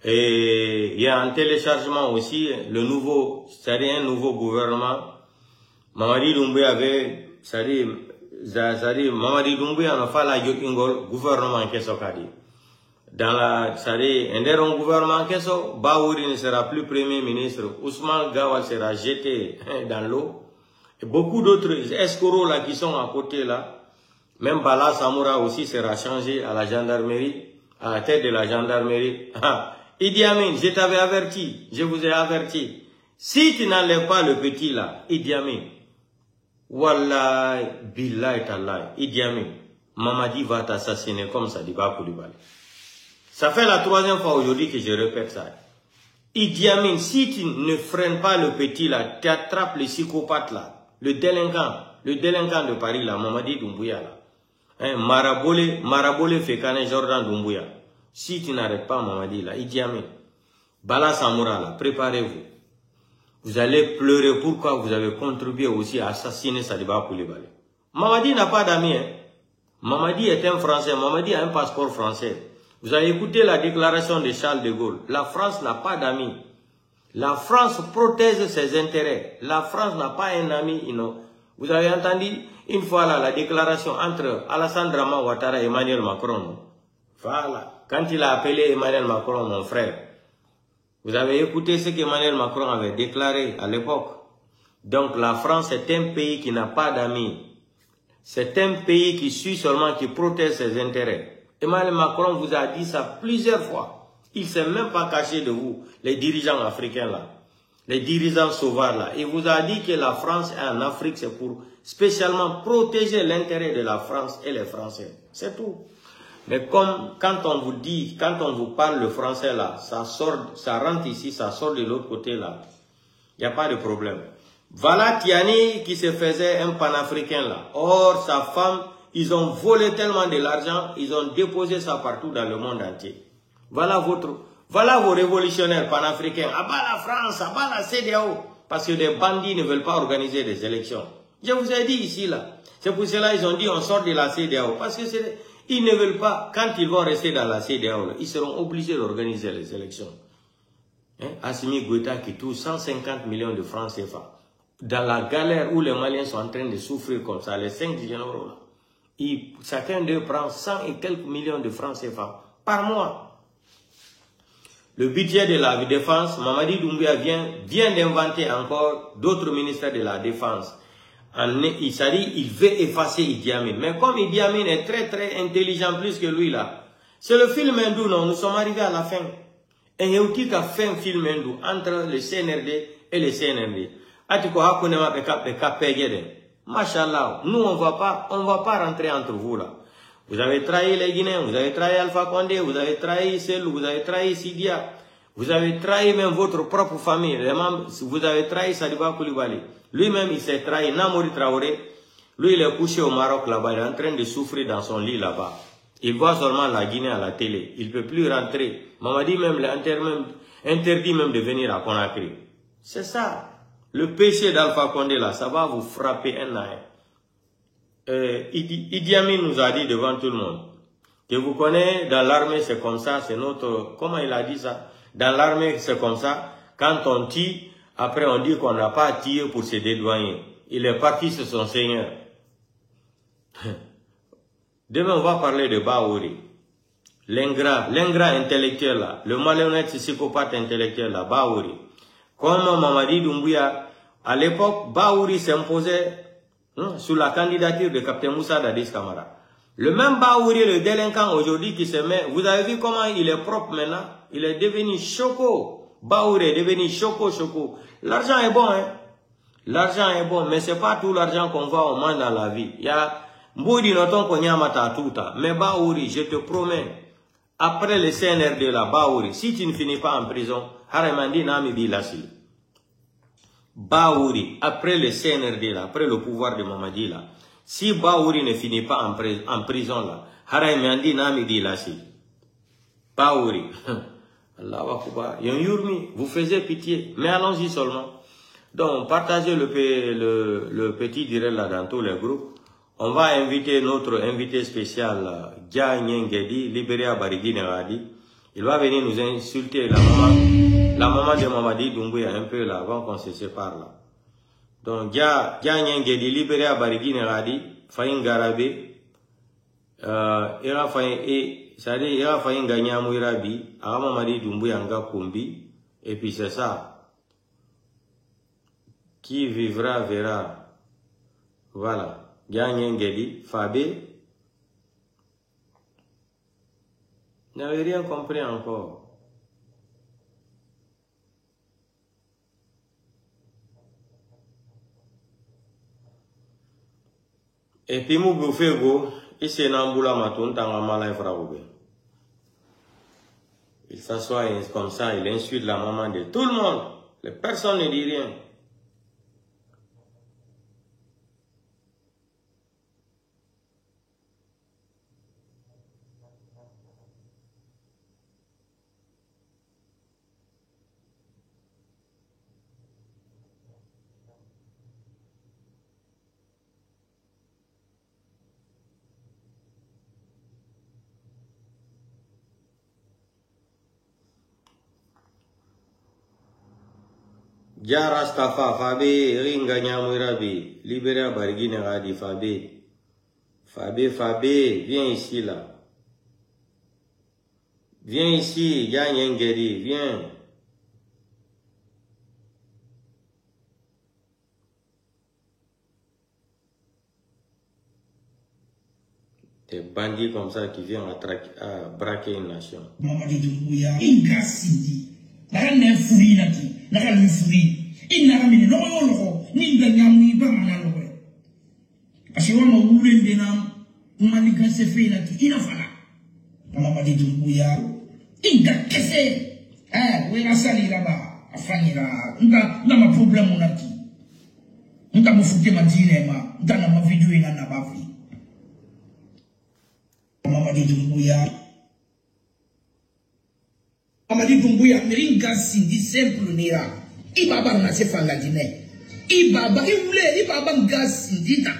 Et il y a un téléchargement aussi, le nouveau, c'est-à-dire un nouveau gouvernement. Mamadi Doumbouya avait, c'est-à-dire, c'est-à-dire, Mamadi Doumbouya no fala joɗɗingol gouvernement keso kadi. Dans la, c'est-à-dire, e nder on gouvernement keso, Bawouri ne sera plus premier ministre, Ousmane Gawal sera jeté dans l'eau. Et beaucoup d'autres escrocs là qui sont à côté là, même Bala Samoura aussi sera changé à la gendarmerie, à la tête de la gendarmerie. Ah, Idi Amin, je t'avais averti, je vous ai averti. Si tu n'enlèves pas le petit là, Idi Amin, wallahi, billahi, tallahi, Idi Amin, Mamadi va t'assassiner comme Sadiba Koulibaly. Ça fait la troisième fois aujourd'hui que je répète ça. Idi Amin, si tu ne freines pas le petit là, tu attrapes le psychopathe là, le délinquant, le délinquant de Paris là, Mamadi Doumbouya là. Hein, Marabole, Marabole Fekane Jordan Doumbouya. Si tu n'arrêtes pas Mamadi là, Idi Amin, Bala Samoura là, préparez-vous. Vous allez pleurer pourquoi vous avez contribué aussi à assassiner Sadiba Koulibaly. Mamadi n'a pas d'amis, hein. Mamadi est un Français. Mamadi a un passeport français. Vous avez écouté la déclaration de Charles de Gaulle. La France n'a pas d'amis. La France protège ses intérêts. La France n'a pas un ami, you know. Vous avez entendu une fois là la déclaration entre Alassane Dramane Ouattara et Emmanuel Macron, non? Voilà. Quand il a appelé Emmanuel Macron, mon frère, vous avez écouté ce qu'Emmanuel Macron avait déclaré à l'époque. Donc la France est un pays qui n'a pas d'amis. C'est un pays qui suit seulement, qui protège ses intérêts. Emmanuel Macron vous a dit ça plusieurs fois. Il s'est même pas caché de vous, les dirigeants africains là. Les dirigeants sauvages là. Il vous a dit que la France est en Afrique, c'est pour spécialement protéger l'intérêt de la France et les Français. C'est tout. Mais comme quand on vous dit, quand on vous parle le français là, ça sort, ça rentre ici, ça sort de l'autre côté là. Il n'y a pas de problème. Voilà Tiani qui se faisait un panafricain là. Or, sa femme, ils ont volé tellement de l'argent, ils ont déposé ça partout dans le monde entier. Voilà votre, voilà vos révolutionnaires panafricains. À bas la France, à bas la CEDEAO. Parce que les bandits ne veulent pas organiser des élections. Je vous ai dit ici là. C'est pour cela ils ont dit on sort de la CEDEAO. Parce que c'est, ils ne veulent pas, quand ils vont rester dans la CEDEAO, là, ils seront obligés d'organiser les élections. Hein? Assimi Goïta qui touche cent cinquante millions de francs C F A. Dans la galère où les Maliens sont en train de souffrir comme ça, les cinq généraux là, ils, chacun d'eux prend cent et quelques millions de francs C F A par mois. Le budget de la défense, Mamadi Doumbouya vient, vient d'inventer encore d'autres ministères de la défense. En, il s'agit, il veut effacer Idi Amin. Mais comme Idi Amin est très, très intelligent, plus que lui là, c'est le film hindou, non? Nous sommes arrivés à la fin. En hewtii ka fin film hindou entre le C N R D et le C N R D. Ati ko hakkunde maɓɓe kaɓɓe kappeeje ɗen. Machallah, nous on va pas, on va pas rentrer entre vous là. Vous avez trahi les Guinéens, vous avez trahi Alpha Condé, vous avez trahi Cellou, vous avez trahi Sidia, vous avez trahi même votre propre famille, les membres, vous avez trahi Sadiba Koulibaly. Lui-même, il s'est trahi. Namori Traoré, lui, il est couché au Maroc là-bas, il est en train de souffrir dans son lit là-bas. Il voit seulement la Guinée à la télé. Il peut plus rentrer. Mamadi même, il est inter-, même, interdit même de venir à Conakry. C'est ça. Le péché d'Alpha Condé là, ça va vous frapper un à un. Euh, Idi, Idi Amin nous a dit devant tout le monde que vous connaissez, dans l'armée c'est comme ça, c'est notre, comment il a dit ça? Dans l'armée c'est comme ça, quand on tue, après on dit qu'on n'a pas tué pour se dédouaner. Il est parti, c'est son Seigneur. Demain, on va parler de Baouri. L'ingrat, l'ingrat intellectuel là, le malhonnête psychopathe intellectuel là, Baouri. Comme Mamadi Doumbouya, à l'époque, Baouri s'imposait, hein, sous la candidature de Capitaine Moussa Dadis Camara. Le même Baouri, le délinquant aujourd'hui qui se met, vous avez vu comment il est propre maintenant? Il est devenu choco. Baouri est devenu choco, choco. L'argent est bon, hein? L'argent est bon, mais c'est pas tout l'argent qu'on voit au moins dans la vie. Il y a mbuuɗi no ton ko ñaamata tuuta. Mais Baouri, je te promets, après le C N R D là, Baouri, si tu ne finis pas en prison, haray ma ndi naami bi lasili. Baouri, après le C N R D là, après le pouvoir de Mamadi là, si Baouri ne finit pas en, pri- en prison là, haray ma ndi naami bi lasili. Baouri. Allahu Akbar. Yon yurmi, vous faisiez pitié. Mais allons-y seulement. Donc, partagez le, pe- le, le petit direct là dans tous les groupes. On va inviter notre invité spécial, euh, Dia Nyengedi, Liberia Barigui Neradi. Il va venir nous insulter la maman, la maman de Mamadi Doumbouya un peu là, avant qu'on se sépare là. Donc, Dia, Dia Nyengedi, Liberia Barigui Neradi, Fayin Garabe, euh, ira Fayin, et, c'est-à-dire, ira Fayin Ganyamu Irabi, Arama Madi Doumbouya Nga Kumbi, et puis c'est ça. Qui vivra verra. Voilà. Dia Nyengedi, Fabe. N'avez rien compris encore. Et puis, Moubou Fego, il s'est n'amboula maton, tanga malay fraboué. Il s'assoit et comme ça, il insulte la maman de tout le monde. Les personnes ne disent rien. Jara Stafa, Fabe, ringa nyamwirabi, libere abarigine radi Fabe. Fabe, Fabe, viens ici là. Viens ici, ya nyengeri, viens. Des bandits comme ça qui viennent attraquer, à braquer une nation. Mamadi Doumbouya, inga sindi. Naka ne furi naki, naka ne furi. Ina mini, no, no, no, ninga nyamu iba mana no. Parce que wa ma wulende na, mani ka se fe naki, ina fala. Mamadi Doumbouya, inga kese. Eh, we na sani raba, afani ra. Nda, nda ma problème naki. Nta mo futte ma diine ma, nta na ma video ina na bafi. Mamadi Doumbouya. Mamadi Doumbouya, miringa sindi simple nira. I baba na se fanga dine. I baba, i wule, i baba nga sindi ta.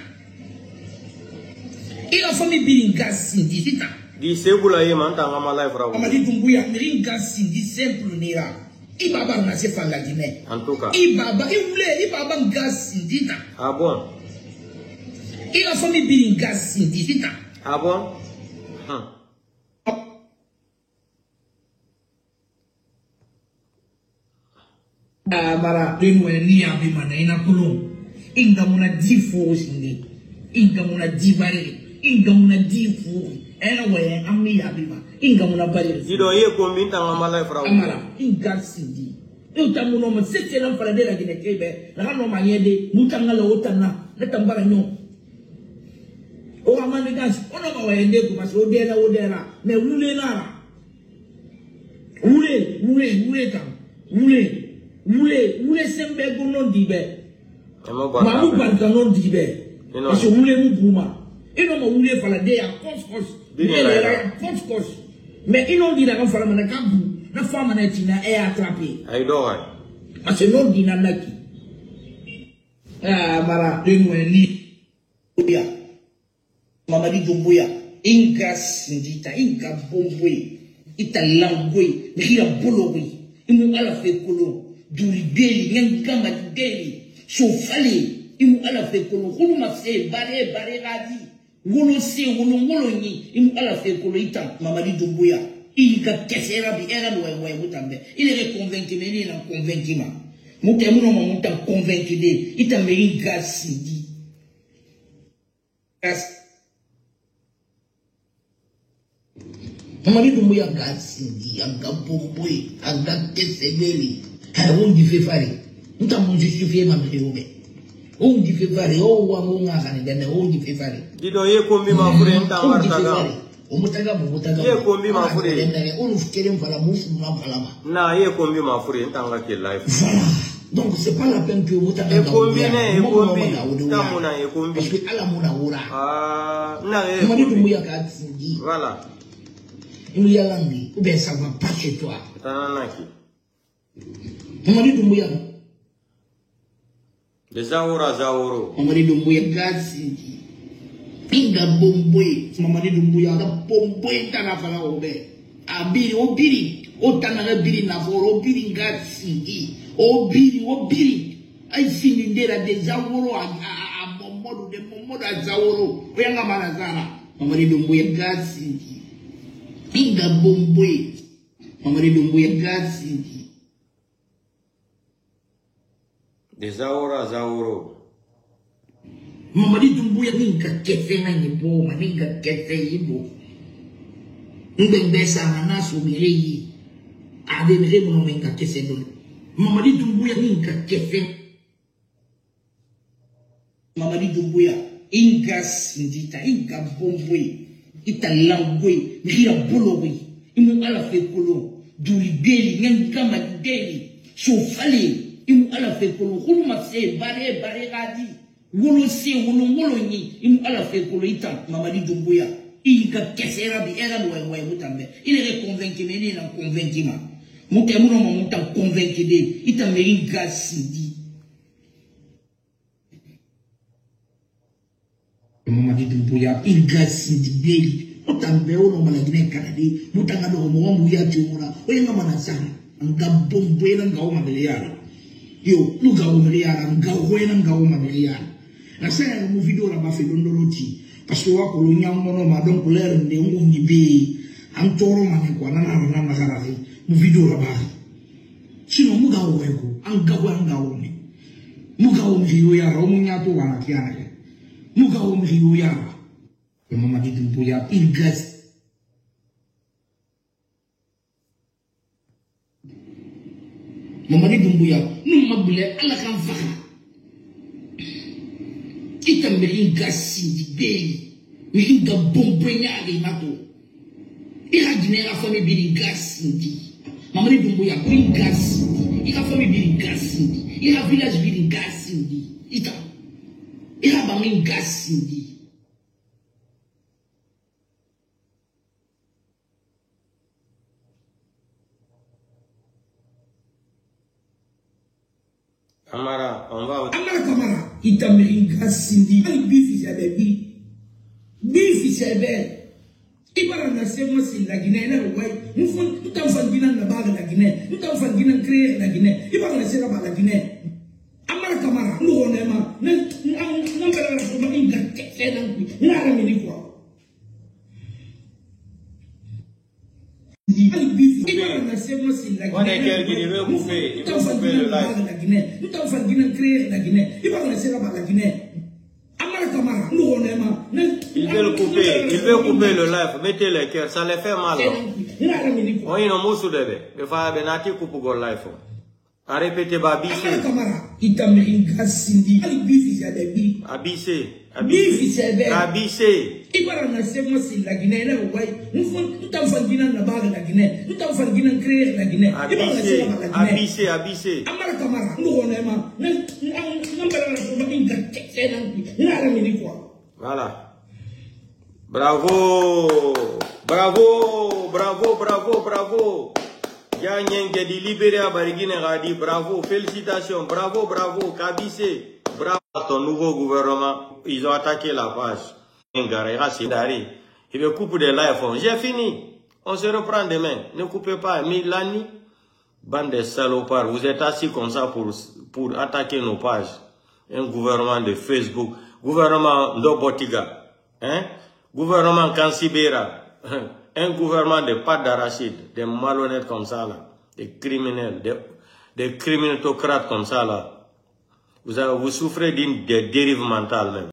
I la famille biri nga sindi ta. Di segula ye man tanga ma life rawo. Mamadi Doumbouya, miringa sindi simple nira. I baba na se fanga dine. En tout cas. I baba, i wule, i baba nga sindi ta. Ah bon? I la famille biri nga sindi ta. Ah bon? Hmm. Ah, mara, din waya ni ya bi mana ina kulum. Inga muna di fo sindi. Inga muna di bare. Inga muna di fo. Ena waya amni ya bi ma. Inga muna bare. Di do ye ko min tanga ma life rawo. Amara, inga sindi. Uta muno ma sete nan fala de la gine kebe. La no ma yede. Muta ngala uta na. Na tambara nyo. O amani gas. Ono ma waya de kuma so de la o de la. Me wule na la. Wule, wule, wule kam. Wule, wule, wule sembe go non dibe. Emo barka. Mamu barka non dibe. Ino. Parce que wule mu buma. Ino ma wule fala de ya kos kos. Bini la ya kos kos. Mais ino dira kan fala mana kabu. Na fama na tina e attraper. Ay do way. Parce que non dina naki. Ah, mara, din waya ni. Doumbouya. Mamadi Doumbouya. Inga sindita, inga bombwe. Ita langwe, mihira bologwe. Imu ala fe kolo. Duri beli, ngangama beli. Sofale, imu ala fe kolo. Huluma se, bare, bare gadi. Wolo se, wolo, wolo ni. Imu ala fe kolo ita. Mamadi Doumbouya. Inga kesera bi, era no way, way, mutambe. Ile re convaincu me, ile na convaincu ma. Muta, muno ma muta convaincu de. Ita me inga sindi. Yes. Mamadi Doumbouya ga sindi, aga bombwe, aga kesebeli. Ay, wondi fe fare. Nta mo justifier ma mele obe. Wondi fe fare, o wa mo nga kane dende, wondi fe fare. Dido ye kombi ma fure nta martaga. Omutaga mo, omutaga mo. Ye kombi ma fure. Dende, onu fukere mfala, mufu mfala ma. Na ye kombi ma fure nta nga ke life. Voilà. Donc, c'est pas la peine que vous t'avez. E kombi ne, e kombi. Tamuna e kombi. Parce que ala muna wura. Ah, na e kombi. Mamadi Doumbouya ka tsingi. Voilà. Imu yalangi, ou bien ça va pas chez toi. Tananaki. Mamadi Doumbouya. De Zaora, Zaoro. Mamadi Doumbouya ga tsingi. Inga bombwe. Mamadi Doumbouya ga bombwe tana fala obe. A biri, o biri, o tanaga biri na foro, o biri nga singi, o biri, o biri. Ay singi ndera de Zaoro a, a, a, a momodu, de momodu a Zaoro, o yanga mana zara. Mamadi Doumbouya ga singi. Inga bombwe. Mamadi Doumbouya ga singi. De Zaora, Zaoro. Mamadi Doumbouya ninga kese na nyimbo, ma ninga kese yimbo. Ngbe ngbe sana na so mi reyi. Ade mi reyi mo no menga kese ndo. Mamadi Doumbouya ninga kese. Mamadi Doumbouya, inga sindita, inga bombwe, ita langwe, mihira bologwe, imu ala fe kolo, duri beli, ngangama beli, sofale, imu ala fe kolo, huluma se, bare, bare gadi, wolo se, wolo, wolo ni, imu ala fe kolo, ita, Mamadi Doumbouya, inga kesera bi, era no way, way mutambe, ile re convaincu me, ile na convaincu ma, muta, muno ma muta convaincu de, ita me inga sindi. Mamadi Doumbouya, inga sindi beli. Mutambe ono malagine kanadi. Mutanga do mo wamu ya jumura. Oye nga mana sana. Nga bombwe na nga oma mele yara. Yo, no gawo mi yara, no gawo, wena gawo ma mi yara. Na sa yara mo video la ba fe don dolo ti. Parce que wa ko lo nyam mo no ma, donc l'heure nde on ni be. An toro ma ne ko, na na na na kara fe. Mo video la ba. Sinon, mo gawo we ko, an gawo, an gawo mi. Mo gawo mi yo yara, o mo nyato wana kiana ke. Mo gawo mi yo yara. Yo Mamadi Doumbouya, il gasse. Mamadi Doumbouya, nun mabule ala kan faka. Ita mirin ga sindi beli, mirin ga bombe nyaage mato. Ira gine ira fami birin ga sindi. Mamadi Doumbouya, birin ga sindi. Ira fami birin ga sindi. Ira village birin ga sindi. Ita. Ira ba mirin ga sindi. Amara, on va au- Amara Kamara, ita mirin ga sindi. Ai bifi sebe bi. Bifi sebe. Ibara na sema si la Guinée na wai. Mufan, utan fan Guinée na baga la Guinée. Utan fan Guinée créer la Guinée. Ibara na sema ba la Guinée. Amara Kamara, no wona ma. Na, na, na mbara na sema inga kete na. Na ramini kwa. On est quel, il veut couper, il veut couper le live. Il veut le couper, il veut couper le live. Mettez les cœurs, ça les fait mal, non? On est dans Moussou Débé. Des fois, ben, nati coupe le live. A répété ba abise. Amara Kamara, ita mirin ga sindi. Ai bifi sebe bi. Abise. Bifi sebe. Abise. Ibara na sema si la Guinée na wai. Mufan, utan fan Guinée na baga la Guinée. Utan fan Guinée créer la Guinée. Ibara na sema ba la Guinée. Abise, abise. Amara Kamara, no wona ma. Na, na, na mbara na sema inga kete na. Na ramini kwa. Voilà. Bravo! Bravo! Bravo, bravo, bravo! Yanyenke di libéré à Barigine Radi, bravo, félicitations, bravo, bravo, Kabise, bravo. Ton nouveau gouvernement, ils ont attaqué la page. Ngara, il reste Dari. Il veut couper des lives. J'ai fini. On se reprend demain. Ne coupez pas. Milani. Bande de salopards, vous êtes assis comme ça pour, pour attaquer nos pages. Un gouvernement de Facebook, gouvernement Ndobotiga, hein? Gouvernement Kansibera, un gouvernement de pâte d'arachide, des malhonnêtes comme ça là, des criminels, des, des criminotocrates comme ça là. Vous avez, vous souffrez d'une, des dérives mentales même.